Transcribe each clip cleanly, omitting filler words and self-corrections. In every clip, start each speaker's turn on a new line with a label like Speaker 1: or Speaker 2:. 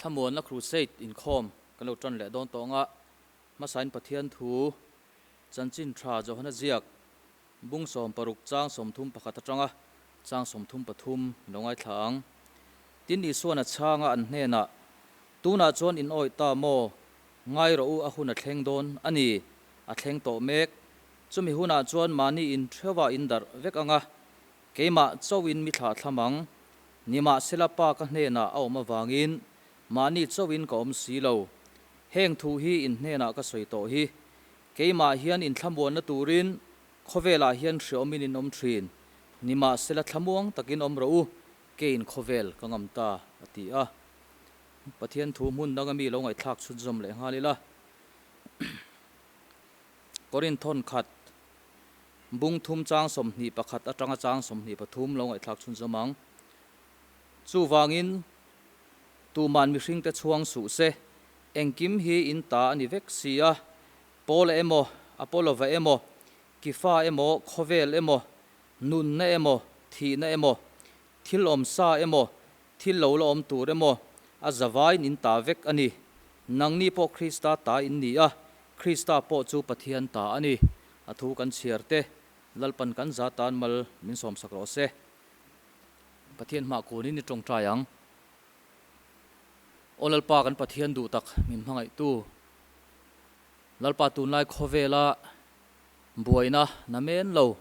Speaker 1: Thlamuanna Crusade inkhawm kan lo tan leh dawn tawh ang a, hmasain Pathian thu Chanchin Tha Johana ziak bung 60 chang 31 atanga chang 33 in lo ngaithla ang. Tin Isuan a chhanga an hnenah, Tunah chuan in awih ta maw? Ngai rawh u a hun a thleng dawn a ni, a thleng tawh mek. Chumi hunah chuan mahni in theuha in darh vek ang a, Keimah chauhin mi thlah thlam ang. Nimahsela Pa ka hnenah a awm avangin mahni chauhin ka awm si lo. Heng thu hi in hnenah ka sawi tawh hi. Keimah hian inthlamuanna turin khawvelah hian hreawmin in awm thin. Nimahsela thlamuang takin awm rawh u, keiin khawvel ka ngam ta, a ti a. Pathian thu hmun danga mi lo ngaihthlak chhunzawm leh nghal ila. Korinthon khat. Bung thum chang 21 atanga chang 23 lo ngaihthlak chhunzawm ang. Chuvangin, tuman mihringte chhuang suh se, engkim hi in ta a ni vek si a, Paula emaw, Apolova emaw, Kifa emaw, khawvel emaw, nunna emaw, thihna emaw, thil awm sa emaw, thil lo la awm tur emaw, a zavaiin in ta vek a ni. Nangni pawh Krista ta in ni a, Krista pawh chu Pathian ta a ni. A thu kan chhiar te, Lalpan kan za tan mal min sawmsak rawh se. Pathian hmah kunin i tawngtai ang. Aw Lalpa kan Pathian duh tak min hmangaihtu, Lalpa tunlai khawvela buaina namen lo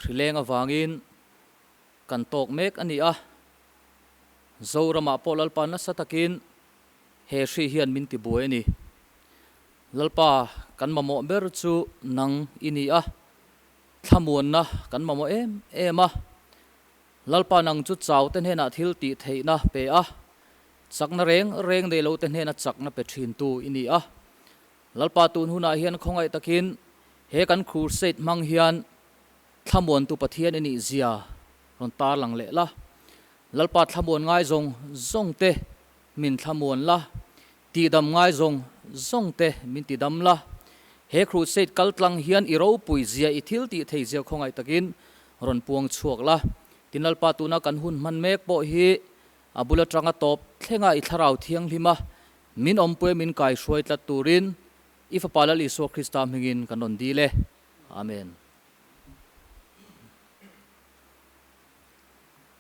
Speaker 1: hrileng avangin kan tawk mek a ni a. Zoramah pawh Lalpa nasa takin he hri hian min tibuai a ni. Lalpa, kan mamawh ber chu nang i ni a, thlamuanna kan mamawh em em a. Lalpa nang chu chau te hnenah thil tih theihna pe a, chakna reng reng nei lo te hnena chakna pe thintu i ni a. Lalpa tun hunah hian khawngaih takin he kan crusade hmang hian thlamuantu Pathian i nih zia rawn tarlang leh la. Lalpa thlamuan ngai zawng zawng te min thlamuan la. Tihdam ngai zawng zawng te min ti dam la. He crusade kal tlang hian i ropui zia i thil tih thei zia khawngaih takin rawn puang chhuak la. Tin Lalpa tuna kan hun hman mek pawh hi a bul atanga tawp thlenga i thlarau thianghlim a min awmpui a min kai hruai tlat turin i Fapa Lal Isua Krista hmingin kan rawn dil e. Amen.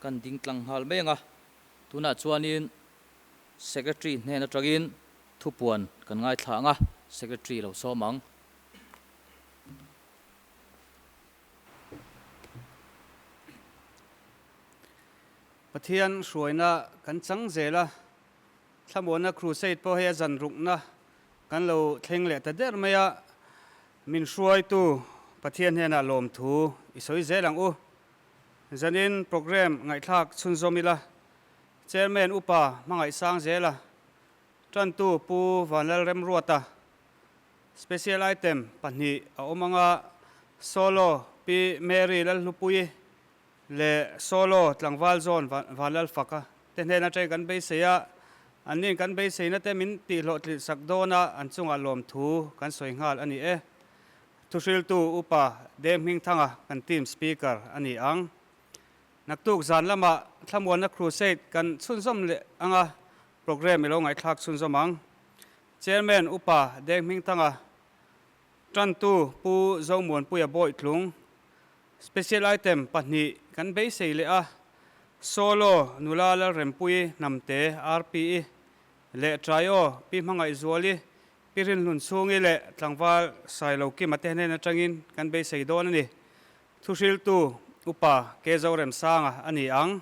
Speaker 1: Kan ding tlang nghal mai ang a, tunah chuanin Secretary hnen atangin thupuan kan ngaithla ang a, Secretary lo sawm ang.
Speaker 2: Pathian hruaina kan chang zel a, Thlamuanna Crusade pawh hei a zan rukna kan lo thleng leh ta der mai a, min hruaitu Pathian hnenah lawmthu i sawi zel ang u. Zanin programme ngaihthlak chhunzawm ila. Chairman Upa Hmangaihsang Zela, Tantu Pu Vanlalremruata, Special Item pahnih a awm anga Solo Pi Mary Lalhlupuii leh Solo Tlangval John Vanlalfaka te hnen atangin kan beisei a, anni'n kan beiseina te min tihhlawhtlilh sak dawn a, an chungah lawmthu kan sawi nghal a ni e. Thuhriltu Upa Deng Hmingthanga kan team speaker a ni ang. Naktuk zan lamah Thlamuanna Crusade kan chhunzawm leh anga programme i lo ngaihthlak chhunzawm ang. Chairman Upa Deng Hmingthanga, Tantu Pu Zomuanpuia Bawitlung, Special Item pahnih kan beisei leh a, Solo Nula Lalrempuii Hnamte RPE leh Trio Pi Hmangaihzuali Pi Rinhlun Chhungi leh Tlangval Sailokima te hnen atangin kan beisei dawn a ni. Thuhriltu Upa Ke Zoremsanga a ni ang.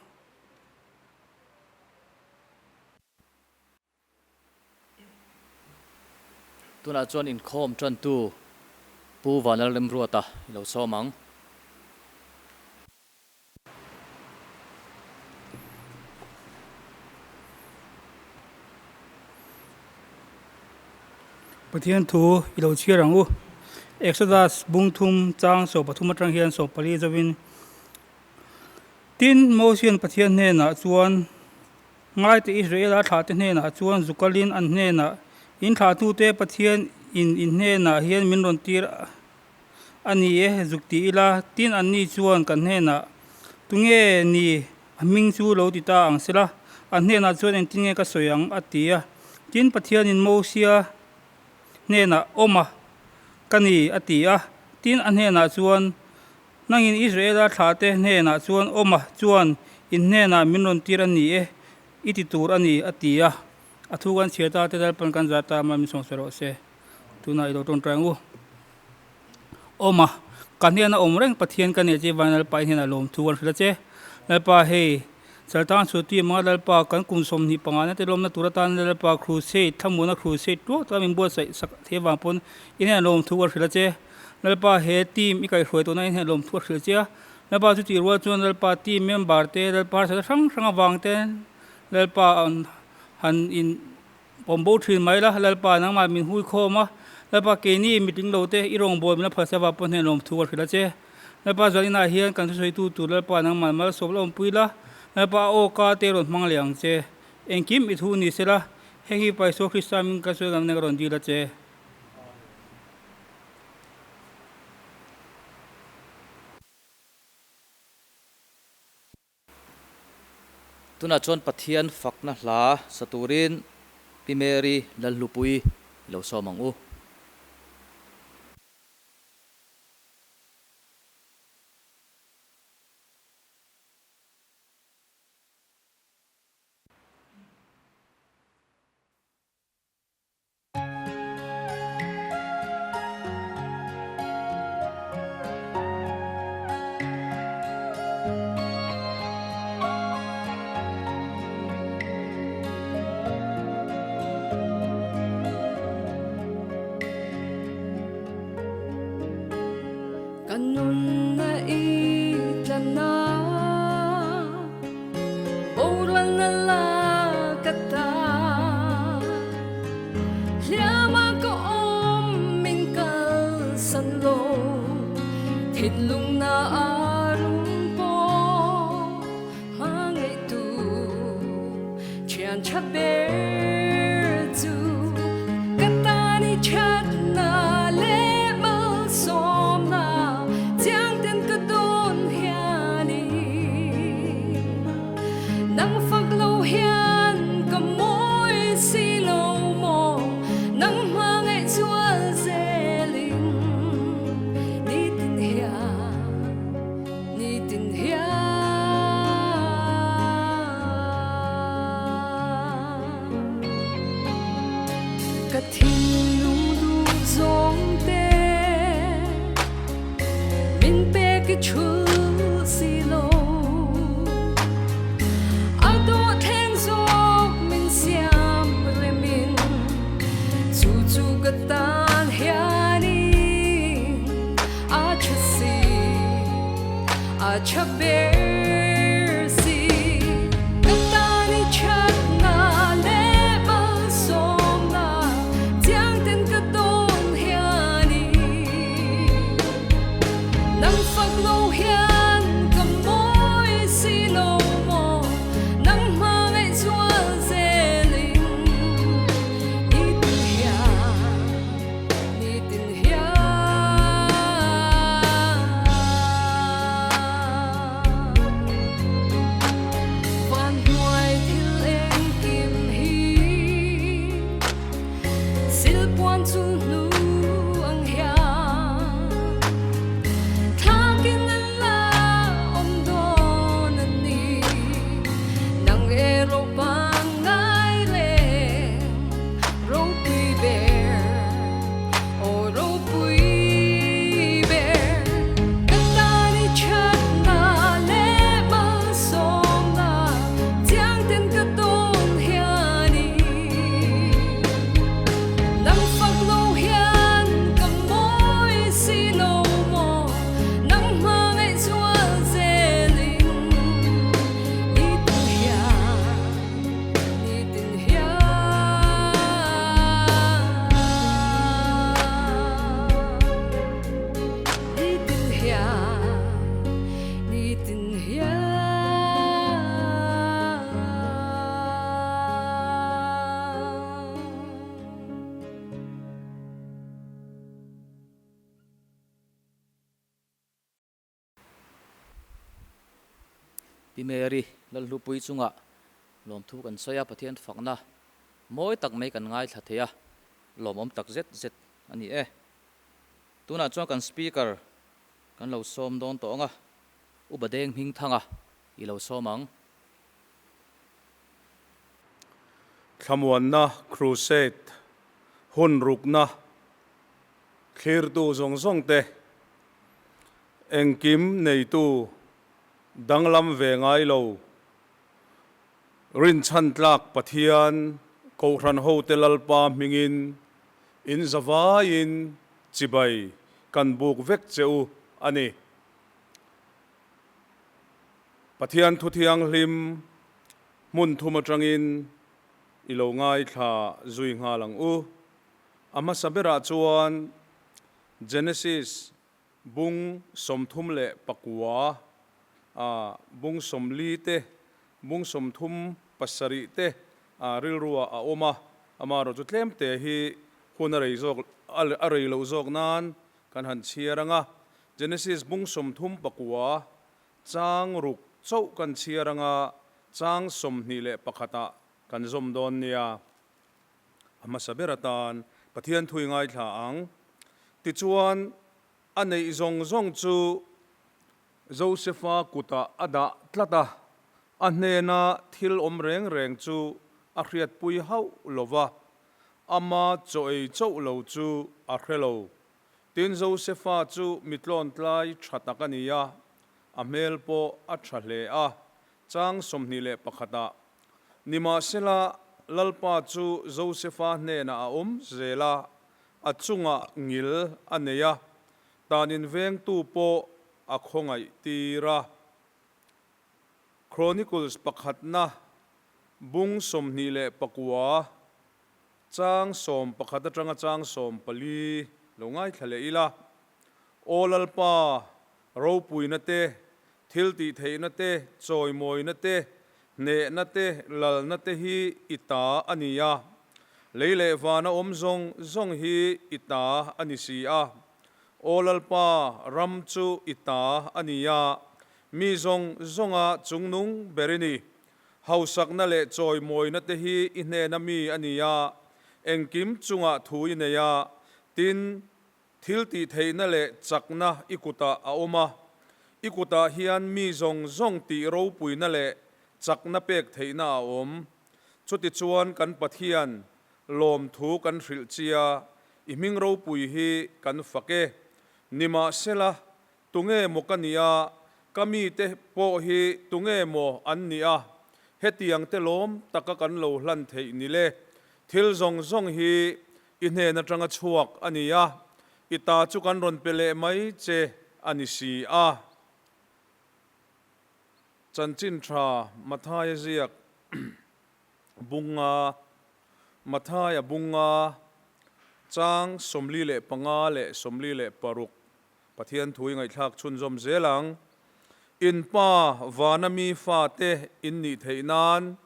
Speaker 1: Tunah chuan inkhawm tantu Pu Vanlalremruata i lo sawm ang.
Speaker 3: Pathian thu i lo chhiar ang u. Exodus bung thum chang 13 atang hian 14 zovin, Tin, Mosian Pathian hnenah chuan, Ngaite Israela thlahte hnenah chuan zukalin an hnenah, In thlahtute Pathian in in hnenah hian min rawn tir A ni e, zuk ti ila, tin anni chuan kan hnenah, Tunge ni a hming chu lo ti ta ang sela? An hnenah chuan engtin nge ka sawi ang? a ti a. Tin, Pathianin Mosia hnenah, Awma ka ni, a ti a. Tin, a hnenah chuan, Nangin Israela thlahte hnenah chuan, Awma chuan in hnenah min rawn tir a ni e, i ti tur a ni, a ti a. A thu kan chhiar ta te Lalpan kan zah ta a, min sawng sawi rawh se. Tunah i lo tawngtai ang u. Awma, ka hnena awm reng Pathian ka nih che Van Lalpa i hnenah lawmthu kan hrilh a che. Lalpa hei, Chaltang chhuti manga Lalpa kan kum 25 na te lawmna tur atan Lalpa Crusade, thlamuana Crusade tuak taka min buatsaih sak thei avang pawn i hnenah lawmthu kan hrilh a che. Lalpa he team i kaihhruai tawhna i hnenah lawmthu a hrilh che a. Lalpa chutih rual chuan Lalpa team member te Lalpa harsatna hrang hrang avang te Lalpa han in Awm bo thin mai la, Lalpa nangmah min hui khawm a, Lalpa keini mitling lo te i rawngbâwl min la phalsa vah pawh hnen lawm thu ka hrilh a che. Lalpa zuan inah hian kan thusawitu tur Lalpa nangmah malsawm la awmpui la, Lalpa a aw ka te rawn hmang leh ang che. Engkim i thu ni se la, heng hi Pa Isua Krista min ka sawi ngamna ka rawn dil a che.
Speaker 1: Tunah chuan Pathian fakna hla sa turin Pi Mary Lalhlupui i lo sawm ang u.
Speaker 4: Ka nunna i tlanna Boralna la ka ta Hliama ka awm min kalsan lo Thinlungna a rum pawh hmangaihtu Thian tha ber chu ka tan i thatna leh malsawmna Chiang ten ka dawn hianin Nang fak lo hian ka mawi si lo maw Nang hmangaih chual zelin Nitin hian, nitin hian. Ka thinlung duh zawng te min pek i thul si lo A dawh thleng zawk min siam remin chu chu ka tan hianin a tha si a tha ber si Ka tan i thatna leh malsawmna chiang ten ka dawn hianin Nang fak lo hian ka mawi si lo maw Nang hmangaih zual zelin nitin hian nitin hian. Van hnuai thil engkim hi silpuan chu hnu ang hian thlakin an la awm dawn a ni. Nang erawh pangngai reng ropui ber aw ropui ber ka tan i thatna leh malsawmna chiang ten ka dawn hianin nang fak lo hian ka mawi si lo maw nang hmangaih zual zelin nitin hian nitin hian. Nitin hian nitin hian.
Speaker 1: Pi Mary Lalhlupui chungah. Lawmthu kan sawi a, Pathian fakna mawi tak mai kan ngaithla thei a, lawmawm tak zet zet a ni e. Tunah chuan kan Speaker kan lo sawm dawn tawh ang a, Upa Deng Hmingthanga i lo sawm ang.
Speaker 5: Thlamuanna Crusade hun rukna thlirtu zawng zawng te, engkim neitu danglam ve ngai lo, rinchhan tlak Pathian Kohhran hote Lalpa hmingin in zavaiin chibai kan buk vek che u a ni. Pathian thu thianghlim hmun thum atangin i lo ngaithla zui nghal ang u. A hmasa berah chuan Genesis bung 39 a bung 40 te, bung 37 te rilruah a awm a, amaherawh chu tlemte hi hun a rei zawk a rei loh zawk nan kan han chhiar ang a. Genesis bung 39 chang ruk chauh kan chhiar ang a, chang 21 ah kan zawm dawn nia. A hmasa ber atan Pathian thui ngaithla ang. Tichuan, a neih zawng zawng chu Josefa kutah a dah tlat a, a hnena thil awm reng reng chu a hriatpui hauh lo va, ama chaw ei chauh lo chu a hre lo. Tin, Josefa chu mi tlawntlai tha tak a ni a, a hmel pawh a tha hle a, chang 21 ah. Nimahsela, Lalpa chu Josefa hnenah a awm zel a, a chungah ngil a nei a, tan invengtu pawh a khawngaih tir a. Chronicles pakhatna bung 29. Chang 11 atanga chang 14 lo ngaithla leh ila, Aw Lalpa, ropuina te, thil tih theihna te, chawimawina te, hnehna te, lalna te hi i ta a ni a, lei leh vana awm zawng zawng hi i ta a ni si a. Aw Lalpa, ram chu i ta a ni a, mi zawng zawnga chungnung ber i ni. Hausakna leh chawimawina te hi i hnena mi a ni a, engkim chungah thu i nei a, tin, thil tihtheihna leh chakna i kutah a awm a, i kutah hian mi zawng zawng tih ropuina leh chakna pek theihna a awm. Chutichuan kan Pathian lawmthu kan hrilh chia, i hming ropui hi kan fak e. Nimahsela, Tunge maw ka nih a, ka mite pawh hi tunge maw an nih a, hetiang te lawm taka kan lo hlan theih ni le? Thil zawng zawng hi i hnen atanga chhuak a ni a, i ta chu kan rawn pe leh mai che a ni si a. Chanchin tha Mathaia ziak bunga Mathaia bunga chang 45 leh 46. Pathian thu i ngaihthlak chhunzawm zel ang. In pa vana mi fate in nih theih nan,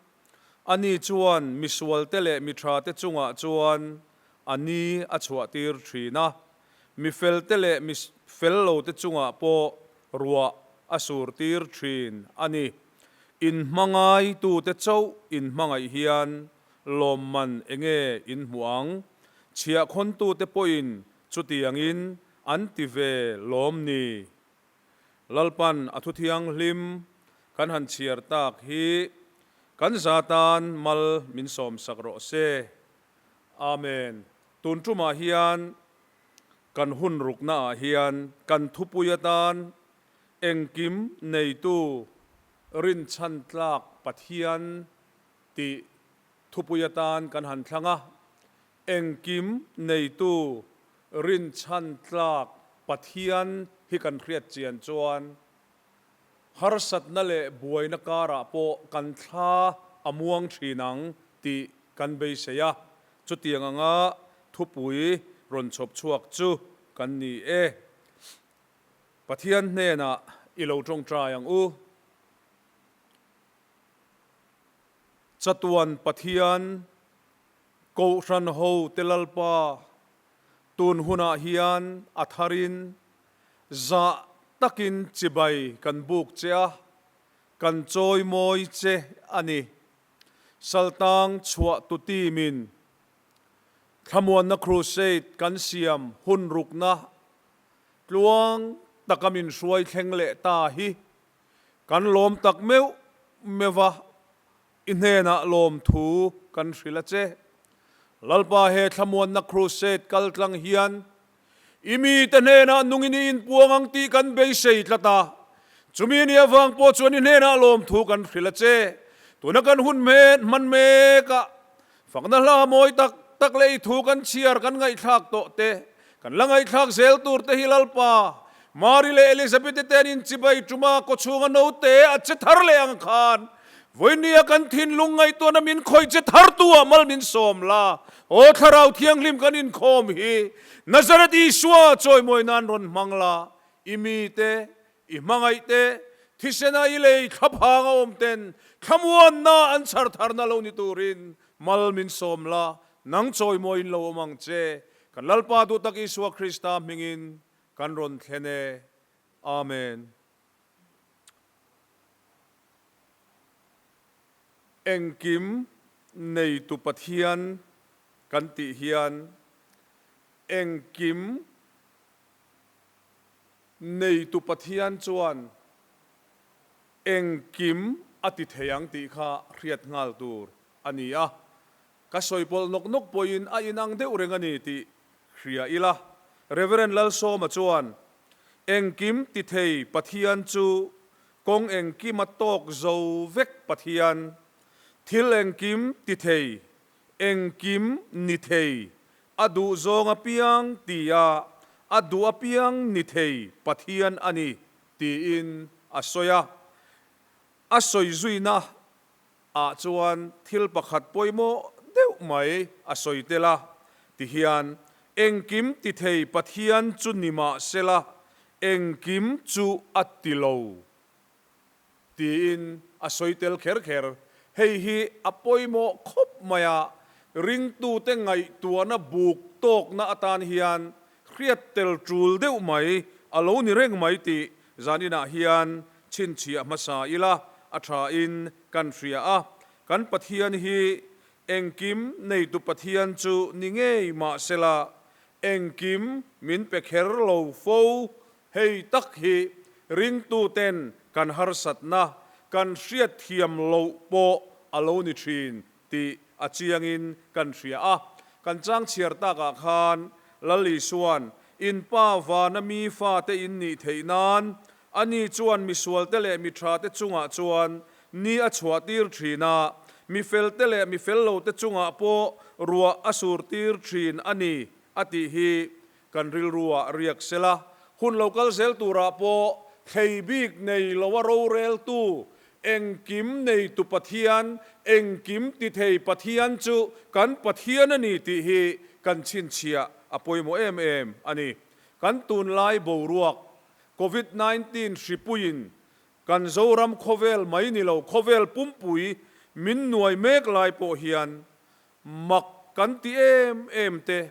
Speaker 5: ani chuan misualte leh mi thate chungah chuan a ni a chhuahtir thin a, mi felte leh mi fel lote chungah pawh ruah a surtir thin a ni. In hmangaitute chauh in hmangaih hian lawmman enge in hmuh ang? Chhiahkhawntute pawhin Chutiangin an ti ve lawm ni? Lalpan a thu thianghlim kan han chhiar tak hi kan za tan mal min sawmsak rawh se. Amen. Tun tumah hian kan hun ruknaah hian kan thupui atan engkim neitu rinchhan tlak Pathian tih thupui atan kan han thlang a. Engkim neitu rinchhan tlak Pathian hi kan hriat chian chuan harsatna leh buaina karah pawh kan thla a muang thin ang tih kan beisei a, chutiang anga thupui rawn chhawp chhuak chu kan ni e. Pathian hnenah i lo tawngtai ang u. Chatuan Pathian Kohhran ho te Lalpa, tun hunah hian a tharin zah takin chibai kan buk che a, kan chawimawi che a ni. Saltang chhuah tu team in Thlamuanna Crusade kan siam hun rukna tluang taka min hruai thleng leh ta hi kan lawm tak meuh meuh va, i hnenah lawmthu kan hrilh a che. Lalpa he Thlamuanna Crusade kal tlang hian i mite hnenah nungin i inpuang ang tih kan beisei tlat a, chumi ni avang pawh chuan i hnenah lawmthu kan hrilh a che. Tuna kan hun hman mekah Fakna hla mawi tak tak leh i thu kan chhiar kan ngaihthlak tawh te, kan la ngaihthlak zel tur te hi Lalpa, Mari leh Elizabeth-i te an inchibai ṭuma kawchhunga naute a che thar leh ang khan, vawinia kan thinlung ngaihtuahna min khawih che thar tu ah mal min sawm la, Aw Thlarau Thianghlim kan inkhawm hi Nazareth Isua chawimawi nan rawn hmang la, i mite I hmangaih te, thisena i lei thlaphang a awm ten thlamuanna an chhar tharna lo ni turin mal min sawm la, nang chawimawiin lo awm ang che. Kan Lalpa duhtak Isua Krista hmingin kan rawn thlen e. Amen. Engkim neitu Pathian kan tih hian engkim Neitu Pathian chuan engkim a ti thei ang tih kha hriat nghal tur a ni a, ka sawi pawlh nawk nawk pawhin a inang deuh reng a ni tih hria ila. Rev. Lalsawma chuan, Engkim ti thei Pathian chu kawng engkima tawk zo vek Pathian, thil engkim ti thei, engkim ni thei A duh zawng apiang tia a duh apiang ni thei Pathian a ni tiin a sawi a. A sawi zuina ah chuan thil pakhat pawimawh deuh mai a sawi tel a, tihian, Engkim ti thei Pathian chu ni mah sela, engkim chu a ti lo. Tiin a sawi tel kher kher. Hei hi a pawimawh khawp mai a, ringtute ngaihtuahna buk tawkna atan hian hriat tel tul deuh mai a lo ni reng mai tih zaninah hian chhinchhiah hmasa ila a thain kan hria a. Kan Pathian hi engkim neitu Pathian chu ni ngei mahsela engkim min pe kher lo fo Hei tak hi ringtuten kan harsatna kan hriatthiam loh pawh a lo ni thin tih a chiangin kan hria a. Kan chang chhiar takah khan Lal Isua'n, In Pa vana mi fate in nih theih nan, ani chuan misualte leh mithate chungah chuan ni a chhuahtir thin a, mi felte leh mi fel lote chungah pawh ruah a surtir thin a ni, a tih hi Kan rilruah riak sela, hun lo kal zel turah pawh thlei bik nei loa roreltu, engkim neitu Pathian, engkim tithei Pathian chu kan Pathian a ni tih hi kan chhinchhiah a pawimawh em em a ni. Kan tunlai boruak, Covid 19 hripuiin kan Zoram khawvel mai ni lo khawvel pumpui min nuai mek lai pawh hian mak kan ti em em te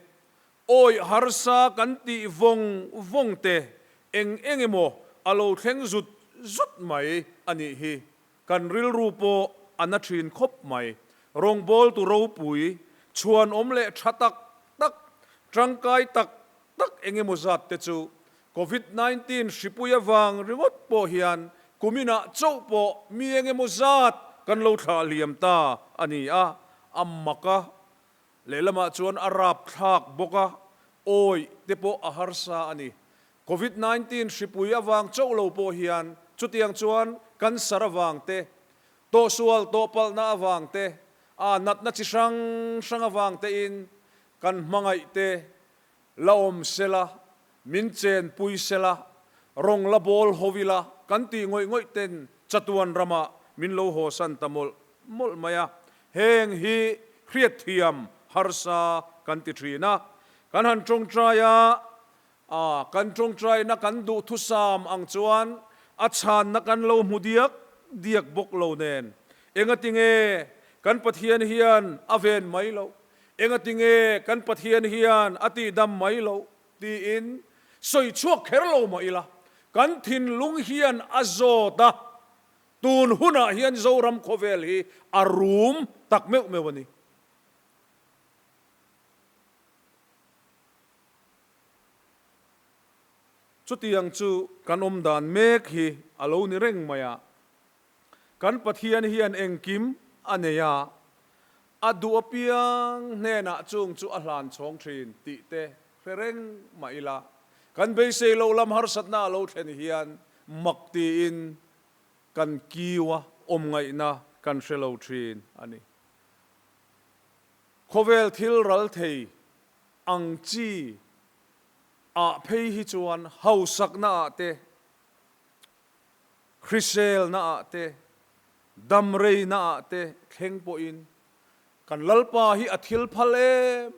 Speaker 5: Awi harsa kan tih vawng vawng te eng eng emaw a lo thleng zut zut mai a nih hi. Kan rilru pawh a na thin khawp mai. Rawngbawltu ropui, chhuanawm leh tha tak tak, tangkai tak tak eng emaw zat te chu Covid 19 hripui avang ringawt pawh hian kuminah chauh pawh mi eng emaw zat kan lo thlah hliam ta a ni a, a mak a. Lehlamah chuan a rapthlak bawk a, awih te pawh a harsa a ni. Covid 19 hripui avang chauh lo pawh hian chutiang chuan cancer avang te, tawhsual tawhpalhna avang te, a natna chi hrang hrang avang tein kan hmangaih te la awm sela, min chenpui sela, rawng la bawl ho ila kan tih ngawih ngawih ten chatuan ramah min lo hawsan ta mawlh mawlh mai a. Heng hi hriatthiam harsa kan ti thin a, kan han tawngtai a, a kan tawngtaina kan duhthusam ang chuan a chhanna kan lo hmu diak diak bawk lo nen, engatinge kan Pathian hian a ven mai loh? Engatinge kan Pathian hian a tihdam mai loh? tiin sawi chhuak kher lo mah ila, kan thinlung hian a zawt a, tun hunah hian Zoram khawvel hi a rum tak meuh meuh a ni. Chutiang chu kan awm dan mek hi a lo ni reng mai a. Kan Pathian hian engkim a nei a, a duh apiang hnenah chung chu a hlan chhawng thin tih te hre reng mah ila, kan beisei loh lam harsatna a lo thlen hian mak tiin kan kiu a, awm ngaihna kan hre lo thin a ni. Khawvel thil ral thei ang chi ah phei hi chuan hausakna ah te, hriselna ah te, damreina ah te thleng pawhin kan Lalpa hi a thil phal em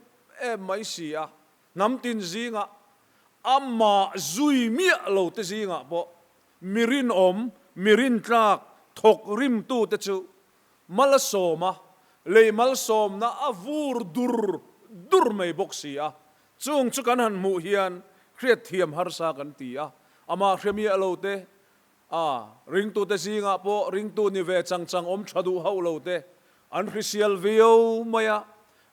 Speaker 5: em mai si a, hnam tin zingah amah zui miah lo te zingah pawh mi rinawm, mi rintlak thawk rimtute chu mal a sawm a, lei malsawmna a vur dur dur mai bawk si a, chung chu kan han hmuh hian hriatthiam harsa kan ti a, amah hre miah lo te, a ringtute zingah pawh ringtu ni ve chang chang awm tha duh hauh lo te an hrisial viau mai a,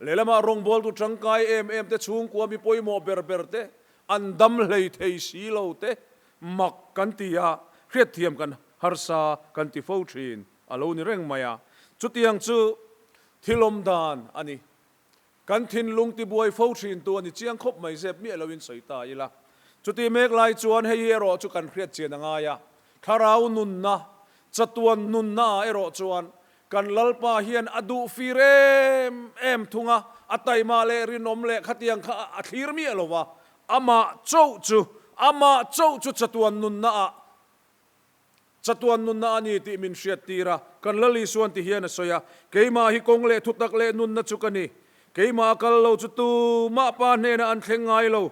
Speaker 5: lehlamah rawngbawltu tangkai em em te chhungkua mi pawimawh ber ber te an dam hlei thei si lo te mak kan ti a, hriatthiam kan harsa kan ti fo thin. A lo ni reng mai a, chutiang chu thil awm dan a ni. Kan thinlung tibuai fo thin tu a ni chiang khawp mai zep miah loin sawi ta ila. Chuti mek lai chuan hei hi erawh chu kan hriat chian a ngai a, thlarau nunna, chatuan nunna ah erawh chuan kan Lalpa hian a duh fir em em thung a, a taima leh rinawm leh khatiang kha a thlir miah lo va, amah chauh chu, amah chauh chu chatuan nunna ah Chatuan nunna a ni tih min hriattir a, kan Lal Isuan ti hian a sawi a, Keimah hi kawng leh thutak leh nunna chu ka ni. Keimah a kal lo chu tumah Pa hnenah an thleng ngai lo.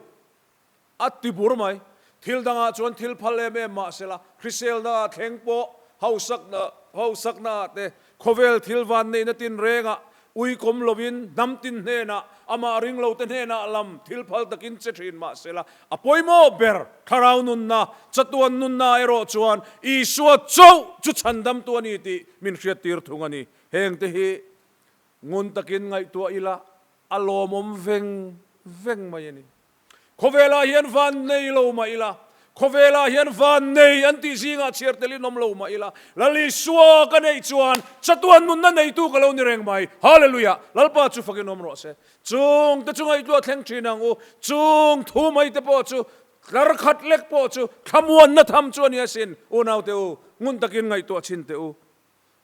Speaker 5: A ti bur mai. Thil dangah chuan thil phal em em mah sela, hriselna ah thleng pawh, hausakna hausakna ah te, khawvel thil vanneihna tinrengah Uikawm lovin hnam tin hnenah, amah ring lote hnenah lam thil phal takin che thin mah sela, a pawimawh ber thlarau nunna, chatuan nunna erawh chuan Isua chauh chu chhandamtu a ni tih min hriattir thung a ni. Hengte hi ngun takin ngaihtuah ila a lawmawm veng veng mai a ni. Khawvelah hian van nei lo mah ila, khawvelah hian van nei an tih zingah chhiar telin awm lo mah ila, Lal Isua ka neih chuan chatuan nunna neitu ka lo ni reng mai. Hallelujah! Lalpa chu fakin awm rawh se. Chung te chu ngaihtuah thleng thin ang u. Chung thu mai te pawh chu tlar khat lek pawh chu thlamuanna tham chu a ni asin. Unaute u, ngun takin ngaihtuah chhin teh u.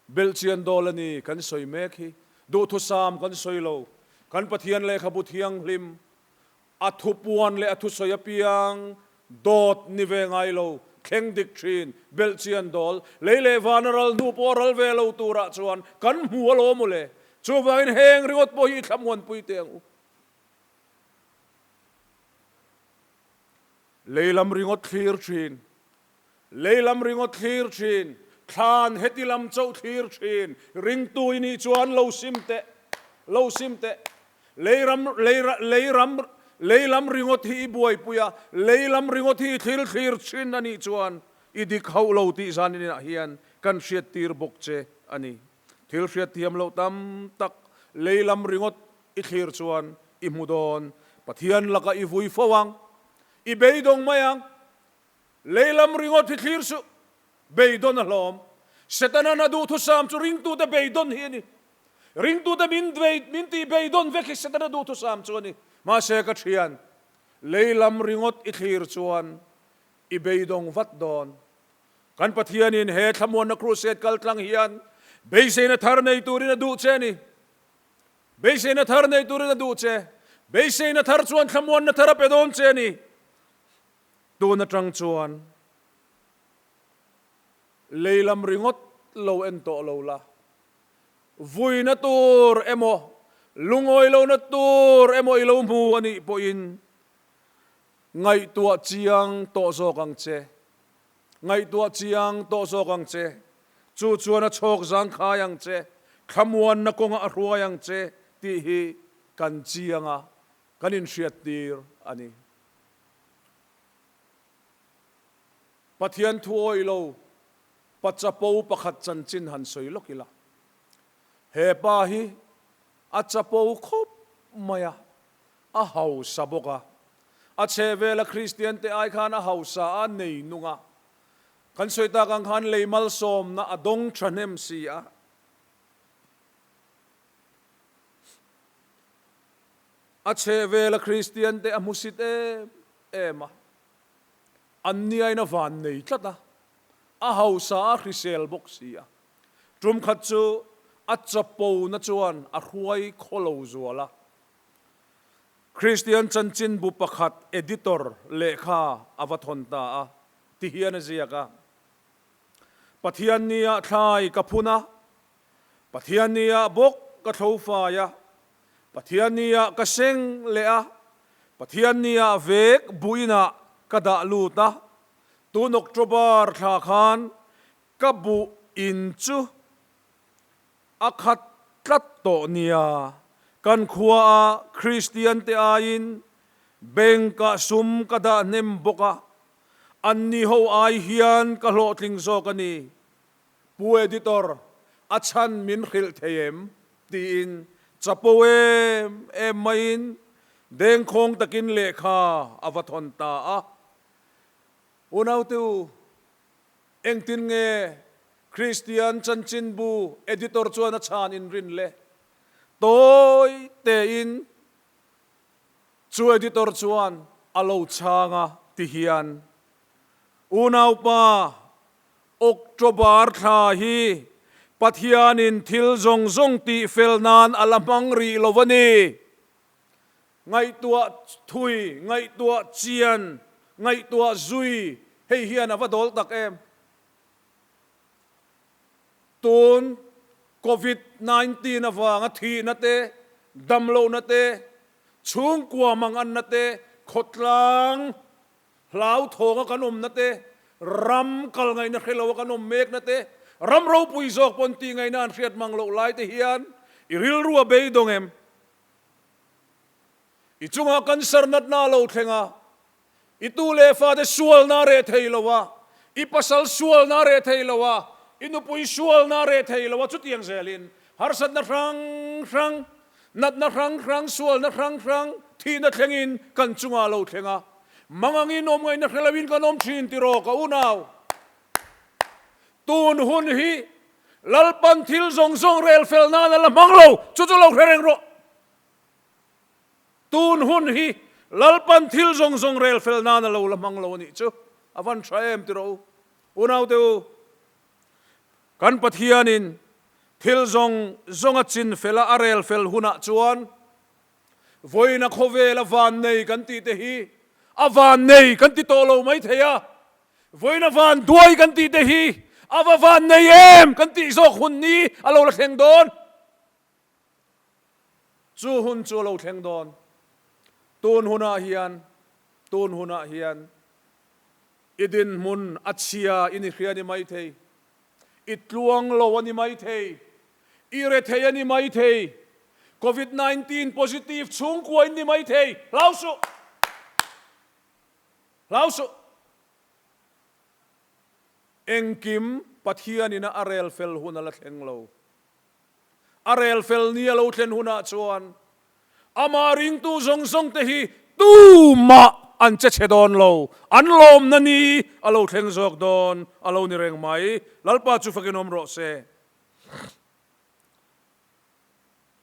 Speaker 5: Belhchian dawl a ni kan sawi mek hi. Duhthusam kan sawi lo. Kan Pathian lehkhabu thianghlim A thupuan leh a thusawi apiang dawt ni ve ngai lo, thleng dik thin, belhchian dawl, lei leh vana ral hnu pawh a ral ve lo turah chuan kan hmu alawm u le. Chuvangin heng ringawt pawh hi i thlamuanpui teh ang u. Lei lam ringawt thlir thin, lei lam ringawt thlir thin, thlan heti lam chauh thlir thin, ringtu i nih chuan lo sim teh, lo sim teh. Lei ram, lei, lei ram, lei lam ringawt hi i buaipui a, lei lam ringawt hi i thil thlir thin a nih chuan i dik hauh lo tih zan inah hian kan hriattir bawk che a ni. Thil hriatthiam loh tam tak lei lam ringawt i thlir chuan i hmu dawn. Pathian lakah i vui fo ang, i beidawng mai ang. Lei lam ringawt hi thlir suh, beidawn a hlawm. Setana'n a duhthusam chu ringtute beidawn hi a ni. Ringtute min min tih beidawn vek hi Setana duhthusam chu a ni. Mahse ka thian, lei lam ringawt i thlir chuan i beidawng vat dawn. Kan Pathianin he thlamuanna crusade kal tlang hian beiseina thar nei turin a duh che a ni. Beiseina thar nei turin a duh che. Beiseina thar chuan thlamuanna thar a pe dawn che a ni. Tun atang chuan lei lam ringawt lo en tawh lo la, vuina tur emaw, lungawi lohna tur emaw i lo hmu a nih pawhin ngaihtuah chiang tawh zawk ang che, ngaihtuah chiang tawh zawk ang che. Chu chuan a chhawk zangkhai ang che, thlamuanna kawngah a hruai ang che tih hi kan chiang a, kan inhriattir a ni. Pathian thu awih lo, pa chapo pakhat chanchin han sawi lawk ila. He pa hi a chapo khawp mai a, a hausa bawk a. A chhehvela Kristiante ai khan a hausa a nei nung a. Kan sawi tak ang khan lei malsawmna a dawng thahnem si a. A chhehvela Kristiante a hmusit em em a. An niain a van nei tlat a, a hausa a hrisel bawk si a. Tum khat chu a chapona chuan a hruai khaw lo zual a. Kristian chanchinbu pakhat editor lehkha a va thawn ta a, ti hian a ziak a, Pathiannia thlai ka phun a, Pathiannia bawk ka thlo fai a, Pathiannia ka seng leh a, Pathiannia vek buinah ka dah lut a, tun October thla khan Ka buh in chu a khat tlat tawh nia, kan khua a Kristian te aiin bank ah sum ka dah hnem bawk a, an ni ho ai hian ka hlawhtling zawk a ni. Pu Editor, a chhan min hrilh thei em? tiin chapo em em maiin dengkhawng takin lehkha a va thawn ta a. Unaute u, Engtin nge Kristian chanchinbu editor chuan a chhan inrin le? Tawi tein chu editor chuan a lo chhang a ti hian, Unaupa, October thla hi Pathianin thil zawng zawng tihfel nan a la hmang rih lo a ni. Ngaihtuah thui, ngaihtuah chian, ngaihtuah zui, hei hian a va dawl tak em? Tun Covid 19 avanga thihna te, damlohna te, chhungkua manganna te, khawtlang hlauthawnga kan awmna te, ram kal ngaihna hre loa kan awm mekna te, ram ropui zawk pawn tih ngaihna an hriat mang loh lai te hian i rilru a beidawng em? I chungah cancer natna a lo thleng a, i tu leh fate sualna a reh thei lo a, i pasal sualna a reh thei lo a, i nupui sualna a reh thei lo a, chutiang zelin harsatna hrang hrang, natna hrang hrang, sualna hrang hrang, thihna thlengin kan chungah a lo thleng a. Mangangin awm ngaihna hre loin kan awm thin tiraw ka unau? Tun hun hi Lalpan thil zawng zawng rel fel nan a la hmang lo, chu chu lo hre reng rawh. Tun hun hi Lalpan thil zawng zawng rel fel nan a lo la hmang lo a nih chu a van tha em ti rawh u. Unaute u, kan Pathianin thil zawng zawng a chin fel a, a rel fel hunah chuan vawiina khawvel a van nei kan tih te hi a van nei kan ti tawh lo mai thei a, Vawiina van duai kan tih te hi a va van nei em kan tih zawk hun ni a lo la thleng dawn. Chu hun chu a lo thleng dawn. Tun hunah hian, tun hunah hian i dinhmun a chhia i ni hria a ni maithei, i tluang lo a ni maithei, i rethei a ni maithei, Covid 19 positive chhungkua in ni maithei, hlau suh! Hlau suh! Engkim Pathianina a rel fel hun a la thleng lo. A rel fel ni a lo thlen hunah chuan amah ringtu zawng zawng te hi tumah an che chhe dawn lo. An lawmna ni a lo thleng zawk dawn a lo ni reng mai. Lalpa chu fakin awm rawh se.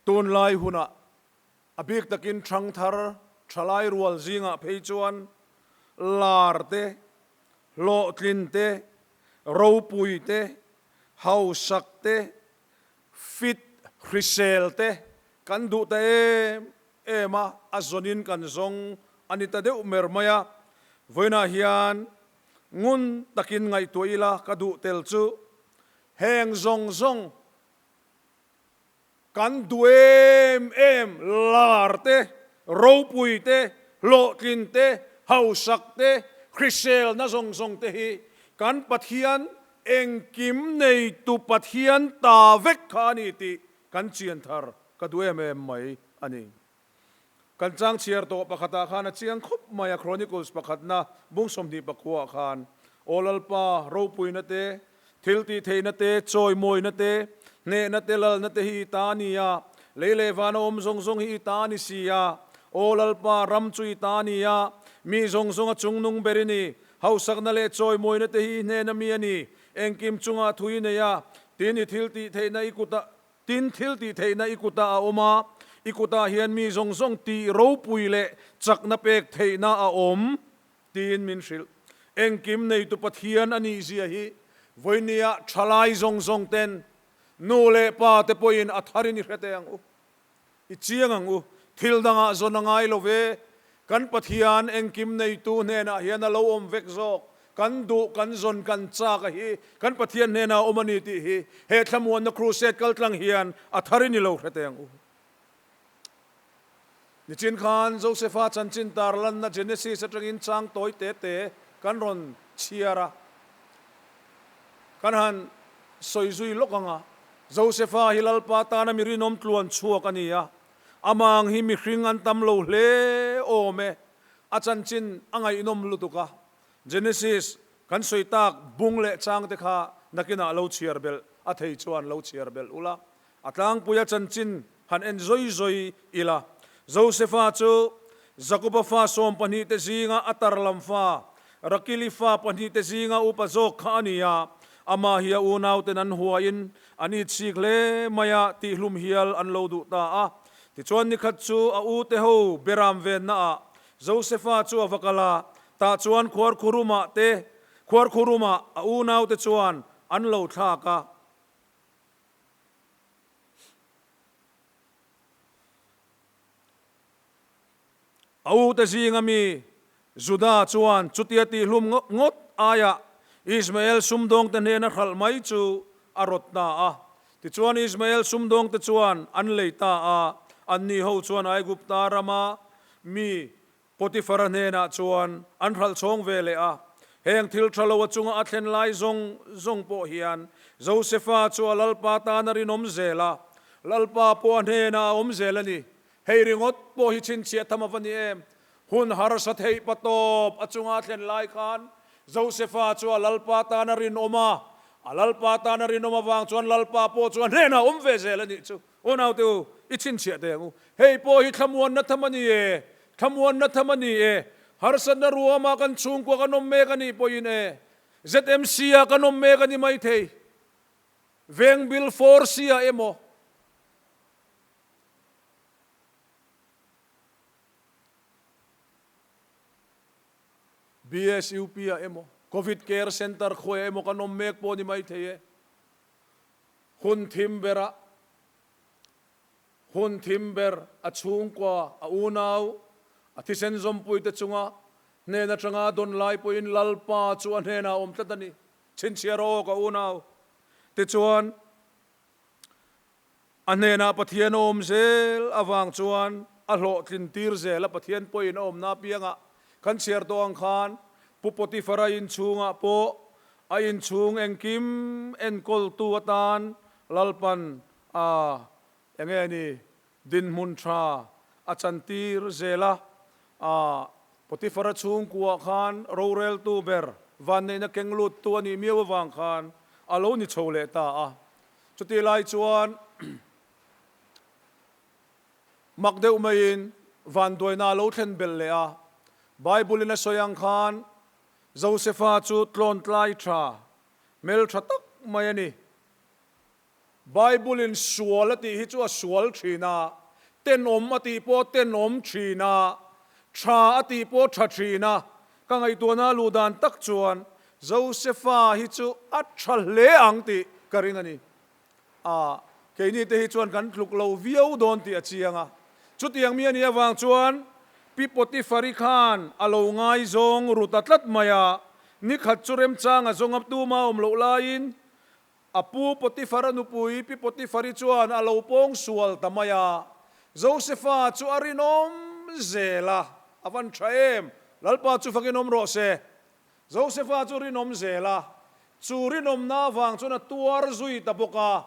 Speaker 5: Tunlai hunah A bik takin ṭhangthar ṭhalai rual zingah phei chuan lar te, hlawhtlin te, ropui te, hausak te, fit hrisel te kan duh ta em em a, a zawnin kan zawng a ni ta deuh mer mai a. Vawiinah hian ngun takin ngaihtuah ila ka duh tel chu heng zawng zawng, Kan duh em em lar te, ropui te, hlawhtlin te, hausak te, hriselna zawng zawng te hi kan Pathian engkim neitu Pathian ta vek kha a ni tih kan chian thar ka duh em em mai a ni. Kan chang chhiar tawh pakhatah khan a chiang khawp mai a, Chronicles pakhatna bung 29 ah khan, Aw Lalpa, ropuina te, thiltihtheihna te, chawimawina te, Hnehna te lalna te hi i ta a ni a, lei leh vana awm zawng zawng hi i ta a ni si a. Aw Lalpa, ram chu i ta a ni a, mi zawng zawng a chungnung ber i ni. Hausakna leh chawimawina te hi i hnena mi a ni. Engkim chungah thu i nei a, tin i thil tih theihna i kutah Tin, thil tih theihna i kutah a awm a, i kutah hian mi zawng zawng tih ropui leh chakna pek theihna a awm, tiin min hrilh. Engkim neitu Pathian a nih zia hi vawinia thalai zawng zawng ten nu leh pa te pawhin a tharin i hre teh ang u. I chiang ang u, thil dangah zawn a ngai lo ve. Kan Pathian engkim neitu hnenah hian a lo awm vek zawk. Kan duh, kan zawn, kan chak a hi kan Pathian hnenah a awm a ni tih hi he thlamuanna crusade kaltlang hian a thar in i lo hre teh ang u. Nichin khan Josepha chanchin tarlanna Genesis atangin chang tawi te te kan rawn chhiar a, kan han sawi zui lawk ang a. Josepha hi Lalpa tana mi rinawm tluan chhuak a ni a, amah ang hi mihring an tam lo hle awm e. A chanchin a ngaihnawm lutuk a, Genesis kan sawi tak bung leh chang te kha nakinah lo chhiar belh a thei chuan lo chhiar belh ula, a tlangpui a chanchin han en zawi zawi ila. Josepha chu Jakoba fa 12 te zinga a tarlam fa, Rakili fa pahnihte zinga upa zawk kha a ni a, amah hi a unauten an huain an itchik hle mai a, tihhlum hial an lo duh ta a. Tichuan nikhat chu a ute ho beram vennaah Josefa chu a va kal a, tah chuan khuarkhurumah te khuarkhurumah a unaute chuan an lo thlak a. A ute zinga mi Juda chuan chutia tihhlum ngawt aiah Ismael sumdawngte hnena hralh mai chu a rawt ta a. Tichuan Ismael sumdawngte chuan an lei ta a, anni ho chuan Aigupta rama mi Potifara hnenah chuan an hralh chhawng ve leh a. Heng thil tha lo a chunga a thlen lai zawng zawng pawh hian Josefa chu a Lalpa tan a rinawm zel a, Lalpa pawh a hnenah a awm zel a ni. Hei ringawt pawh hi chhinchhiah tham a va ni em? Hun harsa theih pa tawp a chunga a thlen lai khan Josefa chu a Lalpa tan a rinawm a, a Lalpa tan a rinawm avang chuan Lalpa pawh chu a hnenah awm ve zel a nih chu. Aw naute u, i chhinchhiah teh ang u. Hei pawh hi thlamuanna tham a ni e, thlamuanna tham a ni e. Harsatna ruama kan chhungkua kan awm mek a nih pawhin e, ZMC-ah kan awm mek a ni maithei, Vengbil Force-ah emaw, BSUP ah emaw, Covid Care Centre khawiah emaw kan awm mek pawh ni mai thei e. Hun thim berah, hun thim ber a chhungkua, a unau, a thisen zawmpui te chunga hnen atanga dawn lai pawhin Lalpa chu a hnenah a awm tlat a ni. Chhinchhiar aw ka unau. Tichuan. A hnenah Pathian a awm zel avang chuan a hlawhtlin tir zel a, Pathian pawhin a awmna apiangah kan chhiar tawh ang khan Pu Potifara inchhungah pawh a inchhung engkim enkawltu atan Lalpan a enge ni dinhmun tha a chantir zel a, a Potifara chhungkuah khan roreltu ber vanneihna keng luttu a nih miau avang khan a lo ni chho leh ta a. Chutih lai chuan mak deuh maiin vanduaina a lo thlen belh leh a. Bible-in a sawi ang khan Josefa chu tlawntlai tha, hmel tha tak mai a ni. Bible-in sual a tih hi chu a sual thin a, tenawm a tih pawh a tenawm thin a, tha a tih pawh a tha thin a. Ka ngaihtuahna a luh dan tak chuan Josefa hi chu a tha hle ang tih ka ring a ni. A, keini te hi chuan kan tluk lo viau dawn tih a chiang a. Chutiang mi a nih avang chuan Pi Potifari khan a lo ngaizawng ru ta tlat mai a, nikhat chu remchang a zawng a tuma awm loh laiin A pu Potifara nupui Pi Potifari chuan a lo pawng sual ta mai a, Josefa chu a rinawm zel a, a van tha em? Lalpa chu fakin awm rawh se. Josefa chu rinawm zel a, chu rinawmna avang chuan a tuar zui ta bawk a,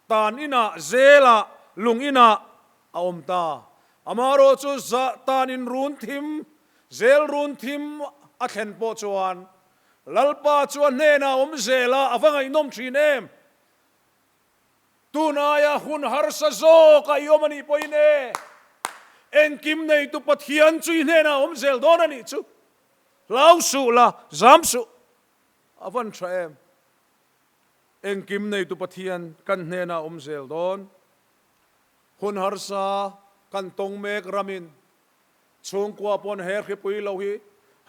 Speaker 5: tan inah zelah lung inah a awm ta. Amaherawh chu tan in run thim, zel run thim a thlen pawh chuan Lalpa chu a hnenah awm zel a, a va ngaihnawm thin em? Tun aia hun harsa zawk a i awm a nih pawhin e, engkim neitu Pathian chu i hnenah a awm zel dawn a nih chu. Hlau suh la, zam suh. A van tha em? Engkim neitu Pathian kan hnenah a awm zel dawn. Hun harsa kan tawng mek ramin chhungkua pawn he hripui lo hi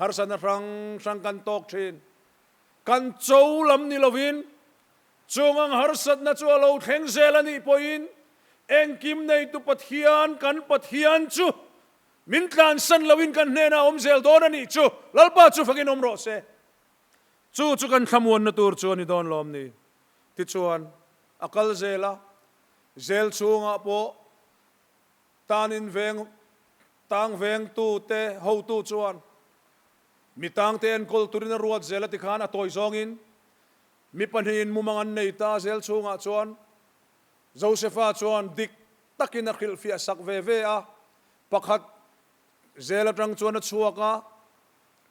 Speaker 5: harsatna hrang hrang kan tawk thin. Kan cho lam ni lovin Chung ang harsatna chu a lo thleng zel a nih pawhin engkim neitu Pathian, kan Pathian chu min tlansan loin kan hnenah a awm zel dawn a nih chu Lalpa chu fakin awm rawh se. Chu chu kan thlamuanna tur chu a ni dawn lawm ni? Tichuan, a kal zel a, zel chhungah pawh tanin veng tang vengtute hotu chuan mi tangte enkawl turin a ruat zel a tikhan a tawi zawngin Mi pahnihin mumang an nei ta zel chhungah chuan Josefa chuan dik takin a hrilhfiah sak ve ve a, pakhat zel atang chuan a chhuak a,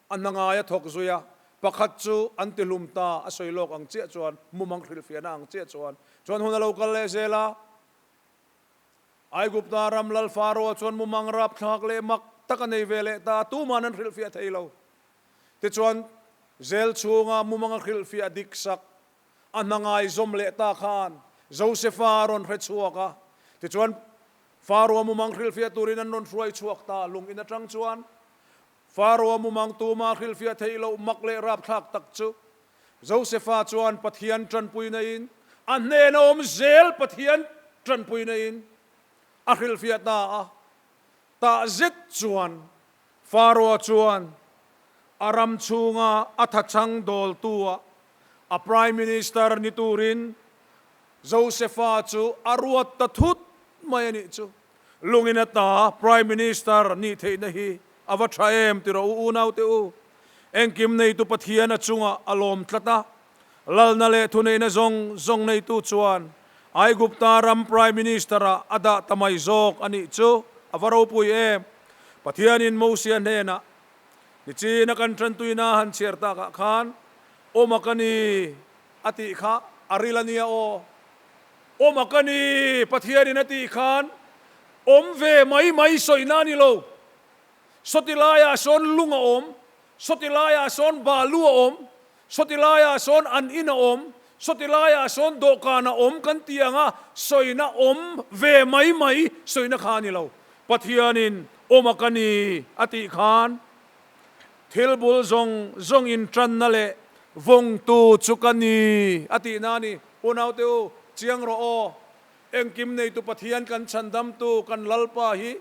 Speaker 5: a hna ngai a thawk zui a, pakhat chu an ti hlum ta a sawi lawk ang chiah chuan mumang hrilhfiahna ang chiah chuan chuan hun a lo kal leh zel a. Aigupta ram lal Faro-a chuan mumang rapthlak leh mak tak a nei ve leh ta a, tuman an hrilhfiah thei lo. Tichuan, zel chhunga mumanga hrilhfiah dik sak a hna ngaizawm leh ta khan Josefa a rawn hre chhuak a. Tichuan, Faro-a mumang hrilhfiah turin an rawn hruai chhuak ta. Lung in atang chuan Faro-a mumang tuma hrilhfiah theih loh mak leh rapthlak tak chu Josefa chuan Pathian tanpuina in a hnena awm zel Pathian tanpuina in a hrilhfiah ta a. Tah zet chuan Faro-a chuan a ram chhunga a thachhang dawltu-ah a Prime Minister ni turin Josefa chu a ruat ta thut mai a nih chu. Lungin ata Prime Minister nih theihna hi a va tha em ti rawh u unaute u. Engkim neitu Pathian a chungah a lawm tlat a, lalna leh thuneihna zawng zawng neitu chuan Aigupta ram Prime Minister-ah a dah ta mai zawk a nih chu a va ropui em. Pathianin Mosia hnenah, Nichina kan tantuina han chhiar takah khan awm a ka ni a tih kha a ril a nia aw. Awm a ka ni Pathianin a tih khan awm ve mai mai sawina a ni lo. Sawti laiah sawn lung a awm, sawti laiah sawn balu a awm, sawti laiah sawn an in a awm, sawti laiah sawn dawhkan a awm kan ti ang a, sawina awm ve mai mai sawina kha a ni lo. Pathianin awm a ka ni a tih khan thil bul zawng zawng intanna leh vawngtu chu ka ni a tihna a ni. Unaute u, chiang rawh aw, engkim neitu Pathian kan chhandamtu kan Lalpa hi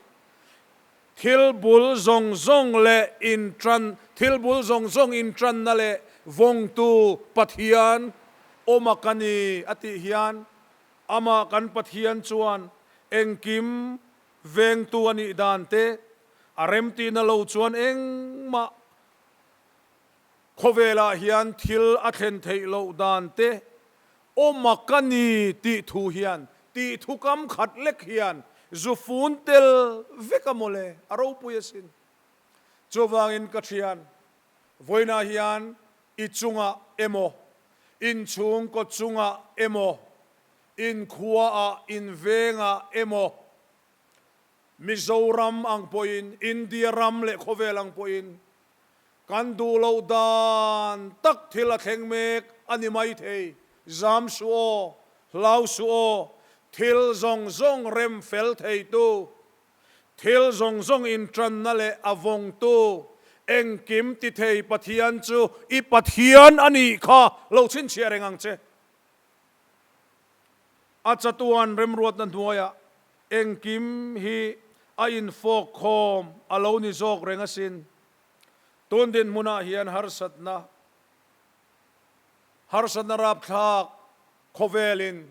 Speaker 5: Thil bul zawng zawng leh intan, thil bul zawng zawng intanna leh vawngtu Pathian awm a ka ni a tih hian amah kan Pathian chuan engkim vengtu a nih dan te a remtihna lo chuan engmah khawvelah hian thil a thlen theih loh dan te Awm a ka ni tih thu hian, tih thu kam khat lek hian zu fun tel vek a mawle, a ropui asin. Chuvangin ka thian, vawiinah hian i chungah emaw, inchhungkaw chungah emaw, inkhuaah, invengah emaw, Mizoram ang pawhin, India ram leh khawvel ang pawhin Kan duh loh dan tak thil a thleng mek a ni maithei. Zam suh aw, hlau suh aw, thil zawng zawng rem fel theitu, thil zawng zawng intanna leh a vawngtu, engkim ti thei Pathian chu i Pathian a nih kha lo chhinchhiah reng ang che. A chatuan remruatna hnuaiah engkim hi a infawk khawm a lo ni zawk reng asin. Tun dinhmunah hian harsatna, harsatna rapthlak khawvelin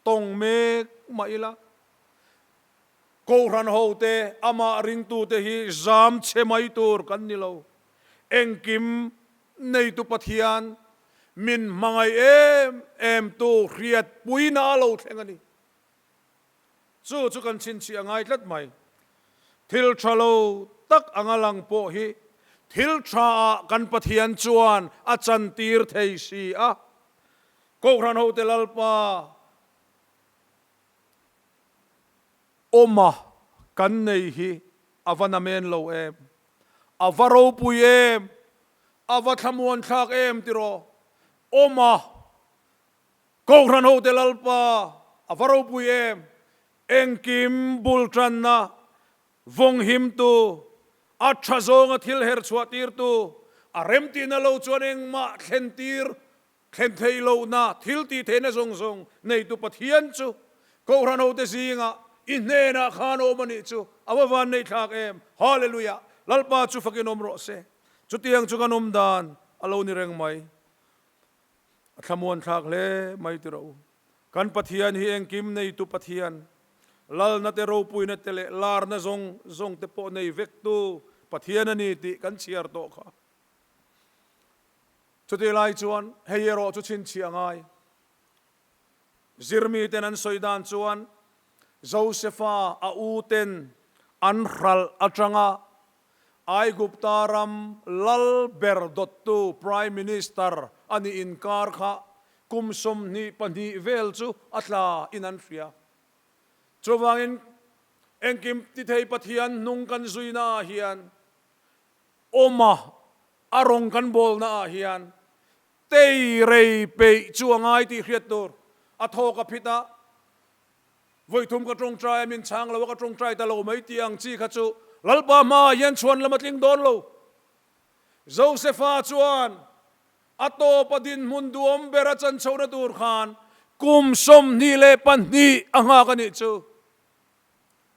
Speaker 5: tawng mek mah ila, Kohhran hote, amah ringtute hi zam chhe mai tur kan ni lo. Engkim neitu Pathian min hmangaih em em tu hriatpuina a lo thleng a ni. Chu chu kan chhinchhiah a ngai tlat mai. Thil tha lo tak anga lang pawh hi thil tha ah kan Pathian chuan a chantir thei si a. Kohhran hote Lalpa. Awma kan nei hi a va namen lo em? A va ropui em? A va thlamuan thlak em tiraw? Awma Kohhran hote Lalpa a va ropui em? Engkim bul tanna vawng himtu, a tha zawnga thil her chhuah tirtu, a remtihna lo chuan engmah thlen tir Thlen theih lohna thil tih theihna zawng zawng neitu Pathian chu Kohhran hote zingah i hnenah khan awm a nih chu a va van nei thlak em! Hallelujah! Lalpa chu fakin awm rawh se. Chutiang chu kan awm dan a lo ni reng mai. A thlamuan thlak hle mai ti rawh u. Kan Pathian hi engkim neitu Pathian, lalna te ropuina te leh larna zawng zawng te pawh nei vektu Pathian a ni tih kan chhiar tawh kha. Chutih lai chuan hei erawh chu chhinchhiah ngai. Zirmiten an sawi dan chuan Josefa a uten an hralh atanga Aigupta ram lal ber dawttu Prime Minister a nih inkar kha kum 22 vel chu a tla in an hria. Chuvangin engkim tithei Pathian hnung kan zuina ah hian Awma a rawng kan bawlna ah hian tei rei peih chu a ngai tih hriat tur a thawk a phit a, Vawithum ka tawngtai a min chhang lo a ka tawngtai ta lo mai tih ang chi kha chu Lalpa hmaah hian chhuan lam a tling dawn lo. Josefa chuan a tawpa dinhmun duhawm ber a chan chhohna tur khan kum 22 a nghak a nih chu.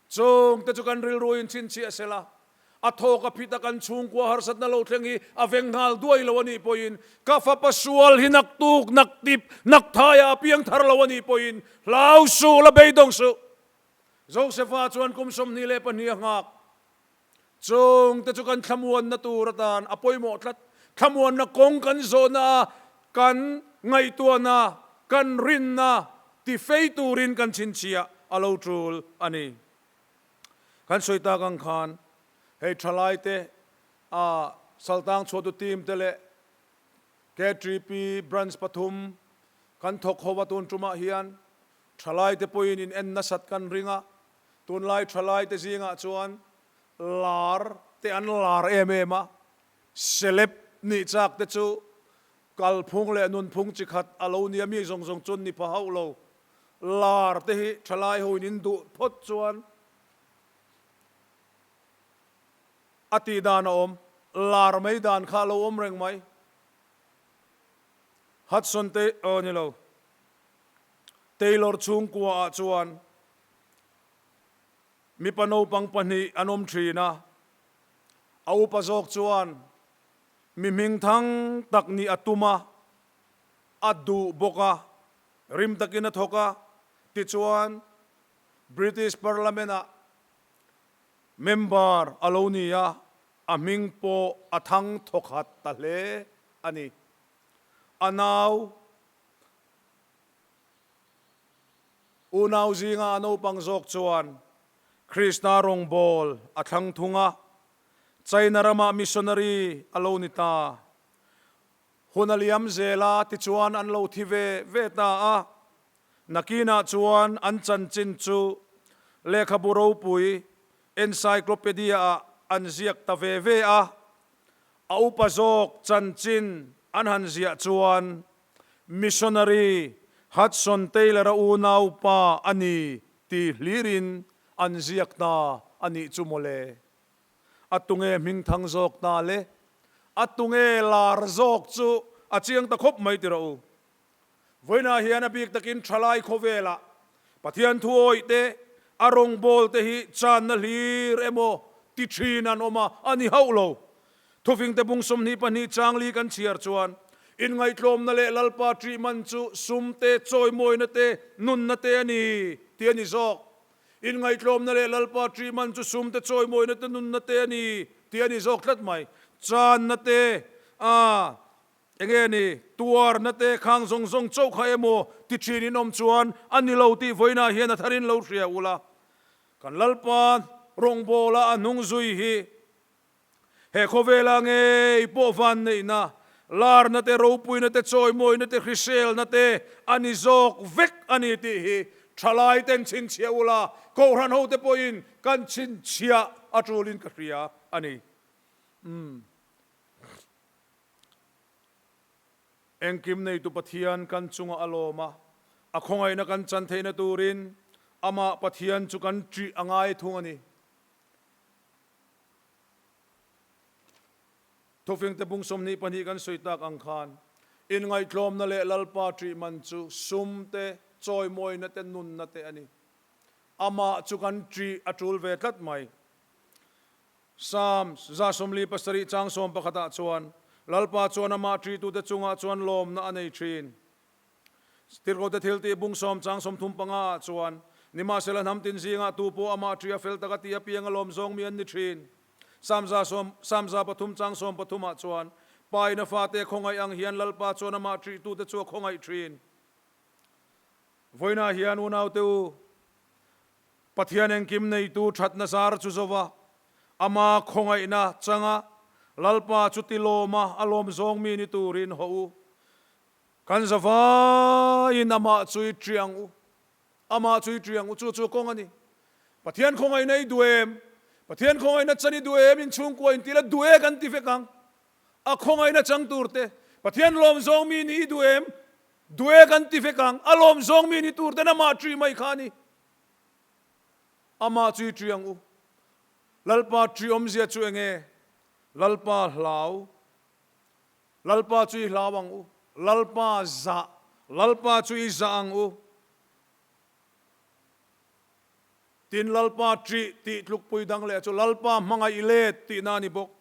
Speaker 5: Chungte chu kan rilru in chhinchhiah sela, a thawk a phit a kan chhungkua harsatna lo thleng hi a veng nghal duai lo a nih pawhin, ka fapa sual hi nak tuk, nak tip, nak thaiah a piang thar lo a nih pawhin hlau suh la beidawng suh. Josefa chuan kum 22 a nghak. Chungte chu kan thlamuanna tur atan a pawimawh tlat. Thlamuanna kawng kan zawhna a kan ngaihtuahna, kan rinna tifei turin kan chhinchhiah a lo tul a ni. Kan sawi tak ang khan hei thalaite a Saltang chhuahtu team te leh KTP branch pathum kan thawk ho a tun tumah hian thalaite pawhin in en nasat kan ring a, Tunlai thalaite zingah chuan lar te an lar em em a, celeb nih chak te chu kalphung leh nunphung chi khat a lo nia mi zawng zawng chuan ni pha hauh lo. Lar te hi thalai hoin in duh phawt chuan a tih dan a awm, lar mai dan kha a lo awm reng mai. Hudson te, aw ni lo, Taylor chhungkua ah chuan Mipa naupang pahnih an awm thin a, a upa zawk chuan mi hmingthang tak nih a tum a, a duh bawk a, rim takin a thawk a, tichuan British Parliament-ah member a lo ni a, a hming pawh a thang thawkhat ta hle a ni. A nau. Unau zinga a naupang zawk chuan Krishna rawngbawl a thlang thung a, China ramah missionary a lo ni ta. Hun a liam zel a, tichuan an lo thi ve ve ta a. Nakinah chuan an chanchin chu lehkhabu ropui encyclopedia-ah an ziak ta ve ve a. A upa zawk chanchin an han ziah chuan Missionary Hudson Taylor-a unaupa a ni tih hlirin an ziak ta a nih chu mawle. A tunge hmingthang zawk ta le? A tunge lar zawk chu a chiang ta khawp mai ti rawh u. Vawiinah hian a bik takin thalai khawvelah Pathian thu awih te, a rawngbawl te hi channa hlir emaw ti thin an awm a, a ni hauh lo. Thufingte bung 22 changli kan chhiar chuan, Inngaihtlawmna leh Lalpa ṭih man chu sum te, chawimawina te, nunna te a ni, tih a ni zawk. Inngaihtlawmna leh Lalpa ṭih man chu sum te, chawimawina te, nunna te a ni, tih a ni zawk tlat mai. Channa te, a enge ni, tuarna te khang zawng zawng chauh kha emaw ti ṭhin in awm chuan a ni lo tih vawiinah hian a tharin lo hria ula. Kan Lalpa rawngbawla a hnung zui hi He khawvela ngei pawh vanneihna, larna te, ropuina te, chawimawina te, hriselna te a ni zawk vek a ni tih hi Thalai ten chhinchhiah ula, Kohhran hote pawhin kan chhinchhiah a tulin ka hria a ni. Umm. Engkim neitu Pathian kan chungah a lawm a, a khawngaihna kan chan theihna turin amah Pathian chu kan ṭih a ngai thung a ni. Thufingte bung 22 kan sawi tak ang khan, inngaihtlawmna leh Lalpa ṭih man chu sum te, chawimawina te, nunna te a ni. Amah chu kan ṭih a ṭul ve tlat mai. Psalm 47 chang 11 ah chuan, Lalpa chuan amah ṭihtute chungah chuan lawmna a nei ṭhin. Tirhkohte thiltih bung sawm chang 35 ah chuan, Nimahsela hnam tin zingah tu pawh amah ṭih a fel taka ti apiang a lawm zawng mi an ni ṭhin. Psalm Psalm 103 chang 13 ah chuan, Pa in a fate khawngaih ang hian Lalpa chuan amah ṭihtute chu a khawngaih ṭhin. Vawiinah hian unaute u, Pathian engkim neitu thatna zar chu zo va, ama khawngaihna changa Lalpa chu tilawma a lawm zawng mi ni turin haw u. Kan zavaiin amah chu i ṭih ang u. Amah chu i ṭih ang u. Chu chu kawng a ni. Pathian khawngaihna i duh em? Pathian khawngaihna chan i duh em? Inchhungkua inti la duh e kan ti vek ang. A khawngaihna chang tur te. Pathian lawm zawng mi ni i duh em? Duh e kan ti vek ang. A lawm zawng mi ni tur ten amah ṭih mai kha a ni. Amah chu i ṭih ang u. Lalpa ṭih awmzia chu eng nge? Lalpa hlau. Lalpa chu i hlau ang u. Lalpa zah. Lalpa chu i zah ang u. Tin, Lalpa ṭih tih tlukpui dang leh chu Lalpa hmangaih let tihna a ni bawk.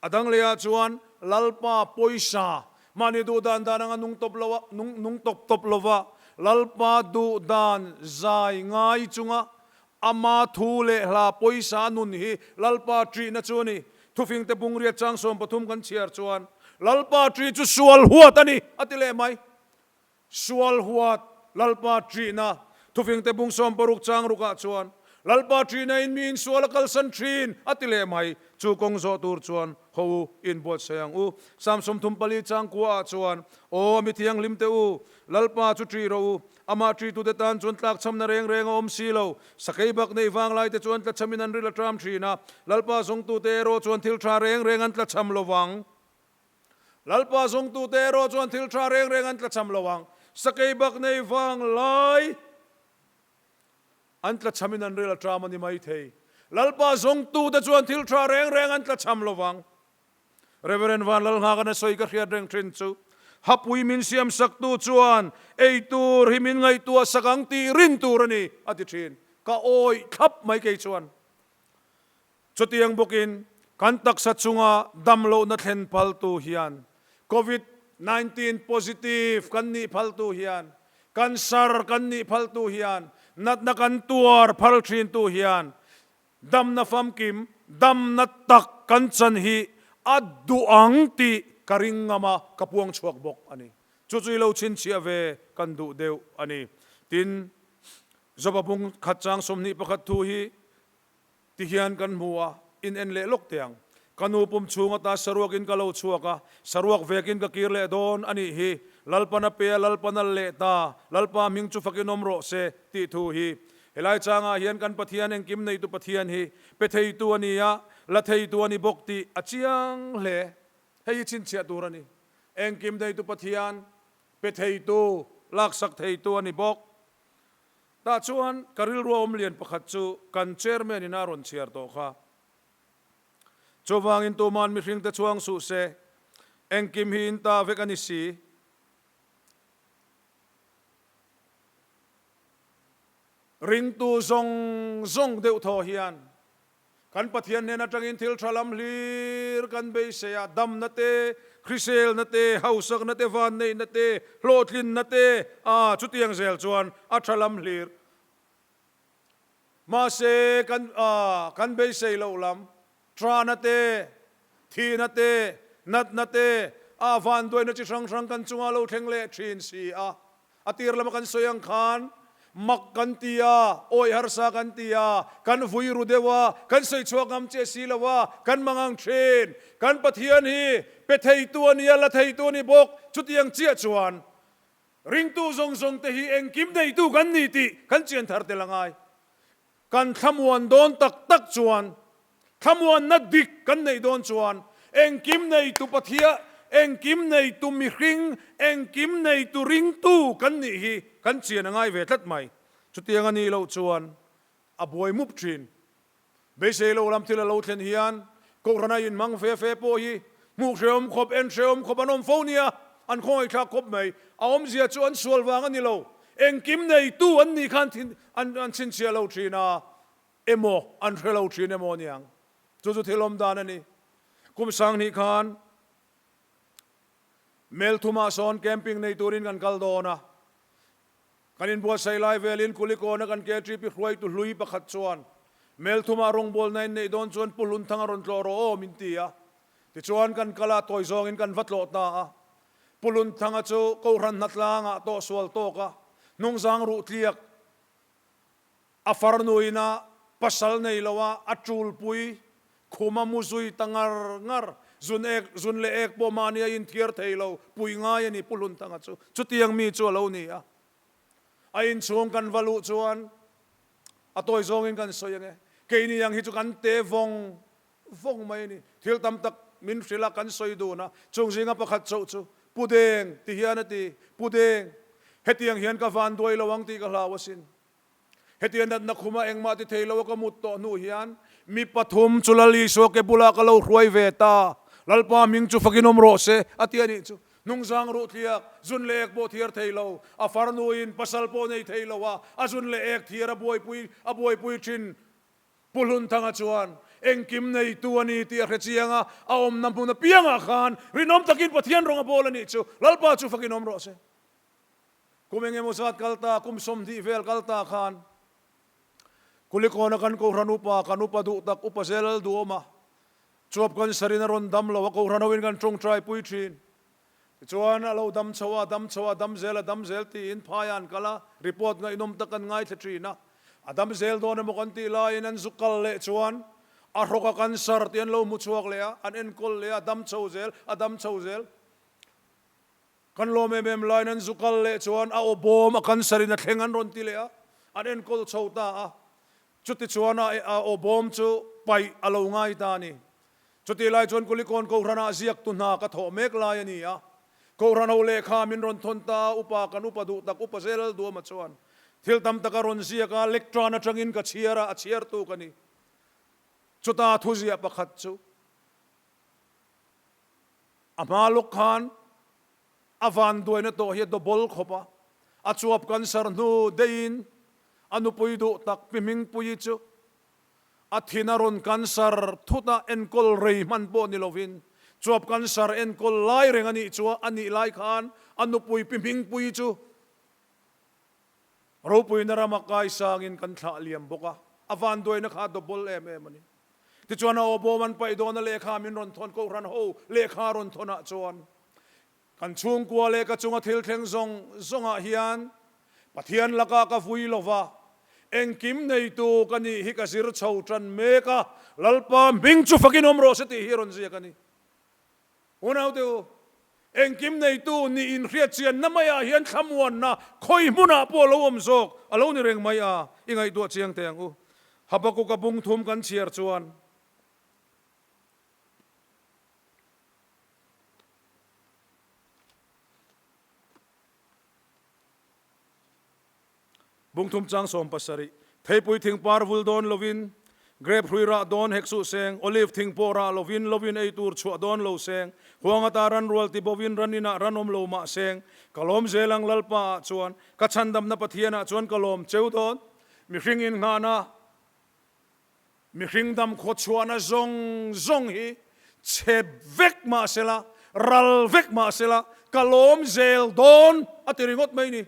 Speaker 5: A dang lehah chuan Lalpa pawisa, mahni duh dan dan anga nung tawp lo a, nung nung tawp tawp lova Lalpa duh dan zai ngai chunga ama thu leh hla pawisa nun hi Lalpa ṭihna chu a ni. Thufingte bungriat chang 13 kan chhiar chuan Lalpa ṭih chu sual huat a ni a ti leh mai. Sual huat Lalpa ṭihna thufingte bung 60 chang rukah chuan Lalpa ṭihna in mi insual a kalsan ṭhin a ti leh mai. Chu kawng zawh tur chuan ho u inbuatsaih ang u. Psalm 34 chang kuaah chuan, Aw mi thianghlim te u, Lalpa chu ṭih rawh u. Amah ṭihtute tan chuan tlakchhamna reng reng a awm si lo. Sakei bak nei vanglai te chuan tlachhamin an ril a ṭam ṭhin a, Lalpa zawngtute erawh chuan thil ṭha reng reng an tlachham lo vang. Lalpa zawngtute erawh chuan thil tha reng reng an tlachham lo ang. Sakei bak nei vang lai an tlachhamin an ril a ṭam a ni mai thei. Lalpa zawngtute chuan thil tha reng reng an tlachham lo vang. Reverend Van Lalnghakana sawi ka hriat reng thin chu, Hapui min siam saktu chuan ei tur hi min ngaihtuah sak ang tih rin tur a ni, a ti thin. Ka awih thlap mai kei chuan. Chutiang bawkin kan taksa chunga damlohna thlen phaltu hian Covid 19 positive kan nih phaltu hian, cancer kan nih phaltu hian, natna kan tuar phal thintu hian damna famkim, damna tak kan chan hi a duh ang tih ka ring ngam a, ka puang chhuak bawk a ni. Chu chu i lo chhinchhiah ve kan duh deuh a ni. Tin, Joba bung khat chang 21 thu hi Ti hian kan hmu a, in en leh lawk teh ang. Ka nu pum chhung ata saruakin ka lo chhuak a, saruak vekin ka kir leh dawn a nih hi. Lalpan a pe a, Lalpan a leh ta, Lalpa hming chu fakin awm rawh se, tih thu hi. Helai changah hian kan Pathian engkim neitu Pathian hi pe theitu a ni a, la theitu a ni bawk tih a chiang hle. Hei hi chhinchhiah tur a ni. Engkim neitu Pathian, pe theitu, laksak theitu a ni bawk. Tah chuan ka rilru a awm lian pakhat chu kan chairman in a rawn chhiar tawh kha. Chuvangin tuman mihring te chhuang suh se, engkim hi in ta vek a ni si. Ringtu zawng zawng deuh thaw hian Kan Pathian hnen atangin thil tha lam hlir kan beisei a, damna te, hriselna te, hausakna te, vanneihna te, hlawhtlinna te, a chutiang zel chuan a tha lam hlir. Mahse kan a kan beisei loh lam, thana te, thihna te, natna te, a vanduaina chi hrang hrang kan chungah lo thleng leh thin si a. A tir lama kan sawi ang khan mak kan ti a, awih harsa kan ti a, kan vui ru deuh a, kan sawi chhuak ngam che si lo a, kan mang ang thin. Kan Pathian hi pe theitu a ni a, la theitu a ni bawk. Chutiang chiah chuan Ringtu zawng zawng te hi engkim neitu kan ni tih kan chian thar tel a ngai. Kan thlamuan dawn tak tak chuan, thlamuanna dik kan neih dawn chuan engkim neitu Pathian, engkim neitu mihring, engkim neitu ringtu kan nih hi kan chian a ngai ve tlat mai. Chutiang a nih loh chuan a buai mup thin. Beisei lo lam thil a lo thlen hian Kohhrana inhmang fe fe pawh hi hmuh hrehawm khawp, en hrehawm khawp an awm fo nia, an khawngaihthlak khawp mai. A awmzia chu an sual vang a ni lo. Engkim neitu an nih khan an chhinchhiah lo thin a emaw, an hre lo thin emaw aniang. Chu chu thil awm dan a ni. Kum sanghnih khan Melthumah sawn camping nei turin kan kal dawn a. Kan inbuatsaih lai velin Kulikawna kan KTP hruaitu hlui pakhat chuan, Melthumah rawngbawlna in neih dawn chuan Pu Hlunthang a rawn tlawh rawh aw min ti a. Tichuan kan kal a, tawi zawngin kan va tlawh ta a. Pu Hlunthanga chu Kohhran hnatlangah tawh sual tawk a, hnungzang ruh tliak a farnuin a pasal nei lo a, a tulpui khuma mu zui ta ngar ngar, zun ek, zun leh ek pawh mahni a inthiar thei lo, pui ngai a ni Pu Hlunthanga chu, chutiang mi chu a lo ni a. A inchhung kan va luh chuan a tawi zawngin kan sawi ange, keini ang hi chu kan te vawng vawng mai a ni, thil tam tak min hrilh a kan sawi dun a, chung zinga pakhat chauh chu Pu Deng ti hian a ti, Pu Deng, hetiang hian ka van duai lo ang tih ka hlau asin. Hetia natna khuma engmah ti thei lo a ka mut tawh hnu hian mi pathum chu Lal Isua ke bulah ka lo hruai ve ta, Lalpa hming chu fakin awm rawh se, a ti a nih chu. Hnungzang ruh thliak, zun leh ek pawh thiar thei lo, a farnuin pasal pawh nei thei lo a, a zun leh ek thiar a buaipui a buaipui thin. Pu Hlunthanga chuan engkim neitu a ni tih a hre chiang a, a awmna hmun apiangah khan rinawm takin Pathian rawng a bawl a nih chu. Lalpa chu fakin awm rawh se. Kum eng emaw zat kal ta, kum 20 vel kal ta khan Kulikawna kan Kohhran upa, kan upa duh tak, Upa Zel Duhawma chuap cancer in a rawn dam lo a, Kohhran hoin kan tawngtai pui thin. Tichuan a lo dam chho a, dam chho a, dam zel a, dam zel tiin phaiah an kal a, report ngaihnawm tak kan ngaithla thin a. A dam zel dawn emaw kan tih laiin an zu kal leh chuan a hrawk a cancer tih an lo hmu chhuak leh a, an enkawl leh a, a dam chho zel, a dam chho zel. Kan lawm em em laiin an zu kal leh chuan a aw bawm a cancer in a thleng an rawn ti leh a, an enkawl chho ta a. Chuti chuan a aw bawm chu paih a lo ngai ta a ni. Chutih lai chuan Kulikawn Kohhranah ziaktu hna ka thawh mek lai a ni a. Kohhran ho lehkha min rawn thawn ta a, upa kan upa duh tak Upa Zel Duama chuan thil tam tak a rawn ziak a, lectern atangin ka chhiar a, a chhiartu ka ni. Chuta thuziah pakhat chu A hma lawk khan a vanduaina tawh hi a dawbawl khawp a, a chuap cancer hnu deihin a nupui duh tak Pi Hmingpuii chu a thin a rawn cancer thut a, enkawl rei hman pawh ni lovin chuap cancer enkawl lai reng a nih chu a nih lai khan a nupui Pi Hmingpuii chu ropuina rama kaisangin kan thlah liam bawk a, a vanduaina kha a dawbawl em em a ni. Tichuan a aw bawm an paih dawn a lehkha min rawn thawn Kohhran ho lehkha rawn thawn ah chuan kan chhungkua leh ka chunga thil thleng zawng zawng ah hian Pathian lakah ka vui lova engkim neitu ka nih hi ka zir chho tan mek a Lalpa hming chu fakin awm rawh se tih hi rawn ziak a ni. Unaute u, engkim neitu nih inhriatchianna maiah hian thlamuanna khawi hmunah pawh a lo awm zawk a lo ni reng mai a, i ngaihtuah chiang teh ang u. Habakuka bung thum kan chhiar chuan, Bung thum chang 70, Theipui thing par vul dawn lovin, grep hrui rah dawn hek suh seng, olive thing pawh rah lovin, lovin ei tur chhuah dawn lo seng, huang ata ran rual ti bovin ran inah ran awm lo mah seng, ka lawm zel ang Lalpa ah chuan, ka chhandamna Pathian ah chuan ka lawm cheu dawn. Mihring innghahna, mihring dam khawchhuahna zawng zawng hi chhe vek mah sela, ral vek mah sela, ka lawm zel dawn a ti ringawt mai ni.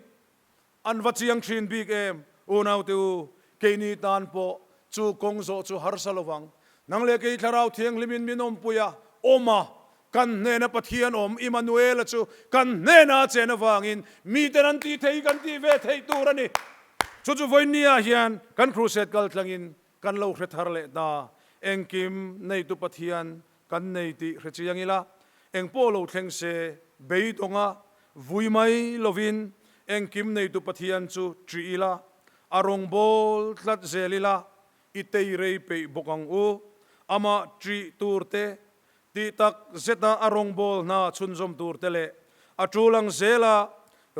Speaker 5: An va chiang thin bik em? Unaute u, keini tan pawh chu kawng zawh chu harsa lo vang. Nang leh kei Thlarau Thianghlimin min awmpui a, awm a, kan hnena Pathian awm Immanuela chu kan hnena a chen avangin miten an tih thei kan tih ve theih tur a ni. Chu chu vawinia hian kan crusade kal tlangin kan lo hre thar leh ta. Engkim neitu Pathian kan nei tih hre chiang ila, engpawh lo thleng se, beidawnga vui mai lovin. Engkim neitu Pathian chu ṭih ila, a rawngbâwl tlat zêl ila, i tei rei peih bawk ang u. Amah ṭih tûr te, tih tak zeta a rawngbâwl hna chhunzawm tûr te leh a ṭul ang zêla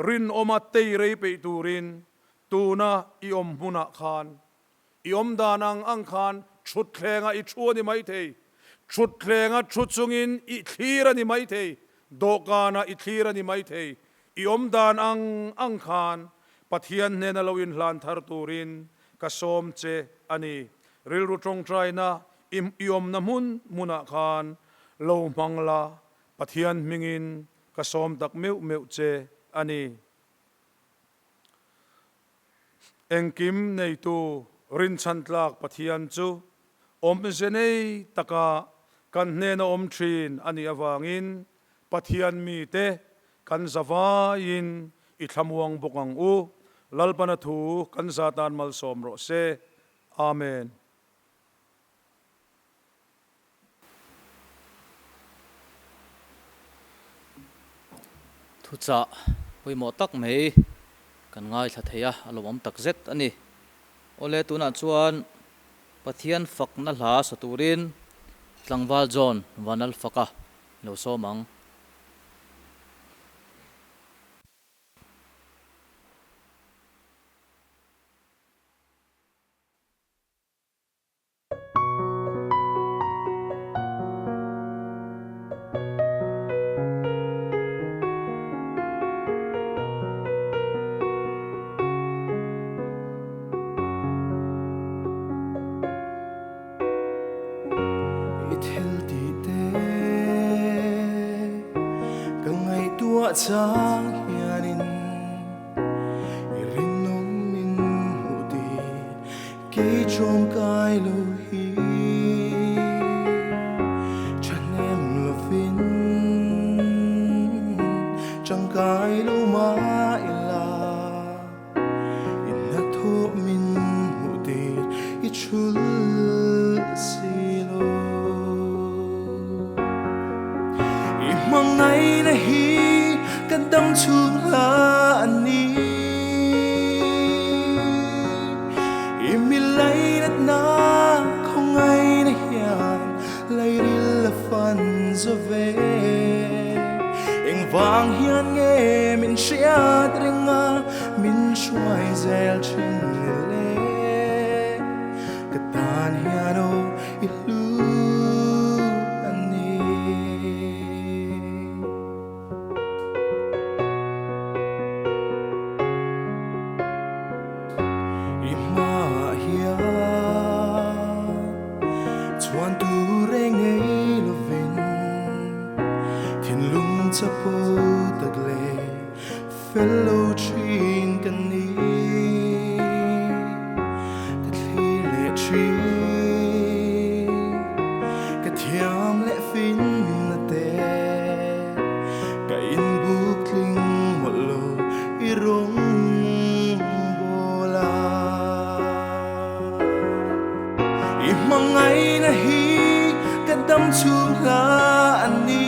Speaker 5: rinawma tei rei peih tûrin tûna i awm hmunah khân I awm dan ang ang khan thutthlengah i thu a ni maithei, thutthlengah thu chungin i thlir a ni maithei, dawhkanah i thlir a ni maithei. I awm dan ang ang khan Pathian hnena lo inhlan thar turin ka sawm che a ni. Rilru tawngtaina i i awmna hmun hmunah khan lo hmang la, Pathian hmingin ka sawm tak meuh meuh che a ni. Engkim neitu rinchhan tlak Pathian chu awmze nei taka kan hnena awm thin a nih avangin Pathian mite kan za vaiin i thlamuang bawk ang u. Lalpana thu kan za tan malsawm rawh se. Amen.
Speaker 1: Thuchah pawimawh tak mai kan ngaithla thei a, a lawmawm tak zet a ni. Awle tunah chuan Pathian fakna hla sa turin Tlangval John Vanlalfaka lo sawm ang.
Speaker 6: I thil tih te ka ngaihtuah chang hianin i rinawm min hmuh tih Kei tawngkai lo hi thahnem lovin tangkai lo mah ila i hnathawh min hmuh tir i thul si lo. I hmangaihna hi ka dam chhung hla a ni. I mi lainatna khawngaihna hian lairil a fan zo ve. Engvang hian nge min hriat reng a, min hruai zel thin ni le? Ka tan hian aw i hlu a ni. I hmaah hian chuan tur eng ei lovin thinlung chapo tak leh fel lo thin ka ni. Ka thlir leh thin, ka thiam leh fin na te, ka inbuk tling mawlh lo i rawng bawl a. I hmangaihna hi ka dam chhung hla a ni.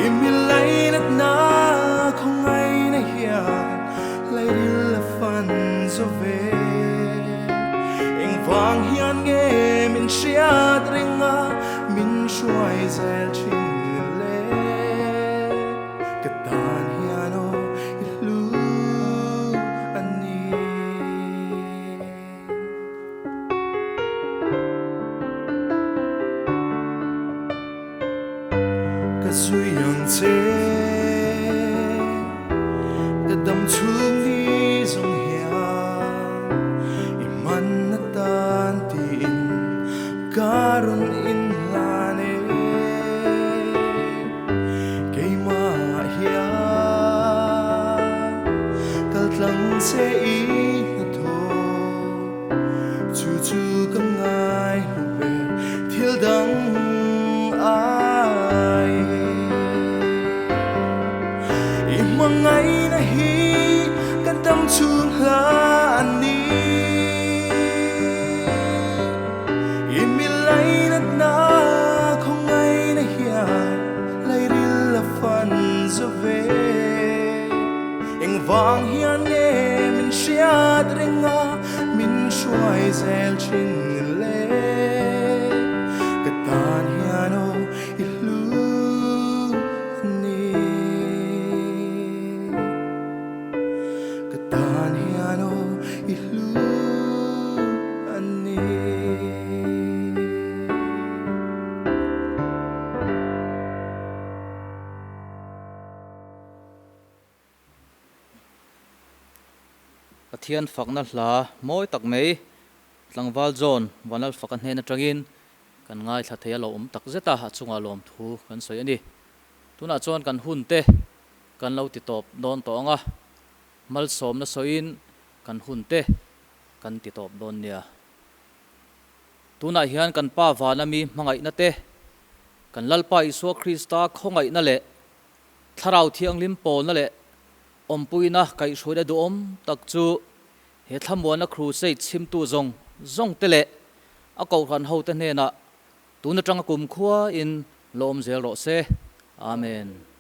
Speaker 6: I mi lainatna khawngaihna hian lairil a fan zo ve. Engvang hian nge min hriat reng a, min hruai zel thin ni le? Ka tan hian aw i hlu a ni. Ka zui ang che, ka dam chhung ni zawng hian i hman atan tiin ka rawn inhlan e. Keimah hian kal tlang che i hnathawh, chu chu ka ngai hlu ber thil dang ai e. I hmangaihna hi ka dam chhung hla a ni. I mi lainatna khawngaihna hian lairil a fan zo ve. Engvang hian nge min hriat reng a, min hruai zel thin ni le? Ka tan hian aw i hlu a ni. Ka tan hian aw i hlu a ni.
Speaker 1: Pathian fakna hla mawi tak mai Tlangval John Vanlalfaka hnen atangin kan ngaithla thei a lo awm tak zet a, a chungah lawmthu kan sawi a ni. Tunah chuan kan hun te kan lo ti tawp dawn tawh ang a, malsawmna sawiin kan hun te kan ti tawp dawn nia. Tunah hian kan Pa vana mi hmangaihna te, kan Lalpa Isua Krista khawngaihna leh Thlarau Thianghlim pawlna leh awmpuina kaihhruaina duhawm tak chu he thlamuanna crusade chhimtu zawng zawng te leh a kohhran hote hnenah tun atanga kumkhua in la awm zel rawh se. Amen.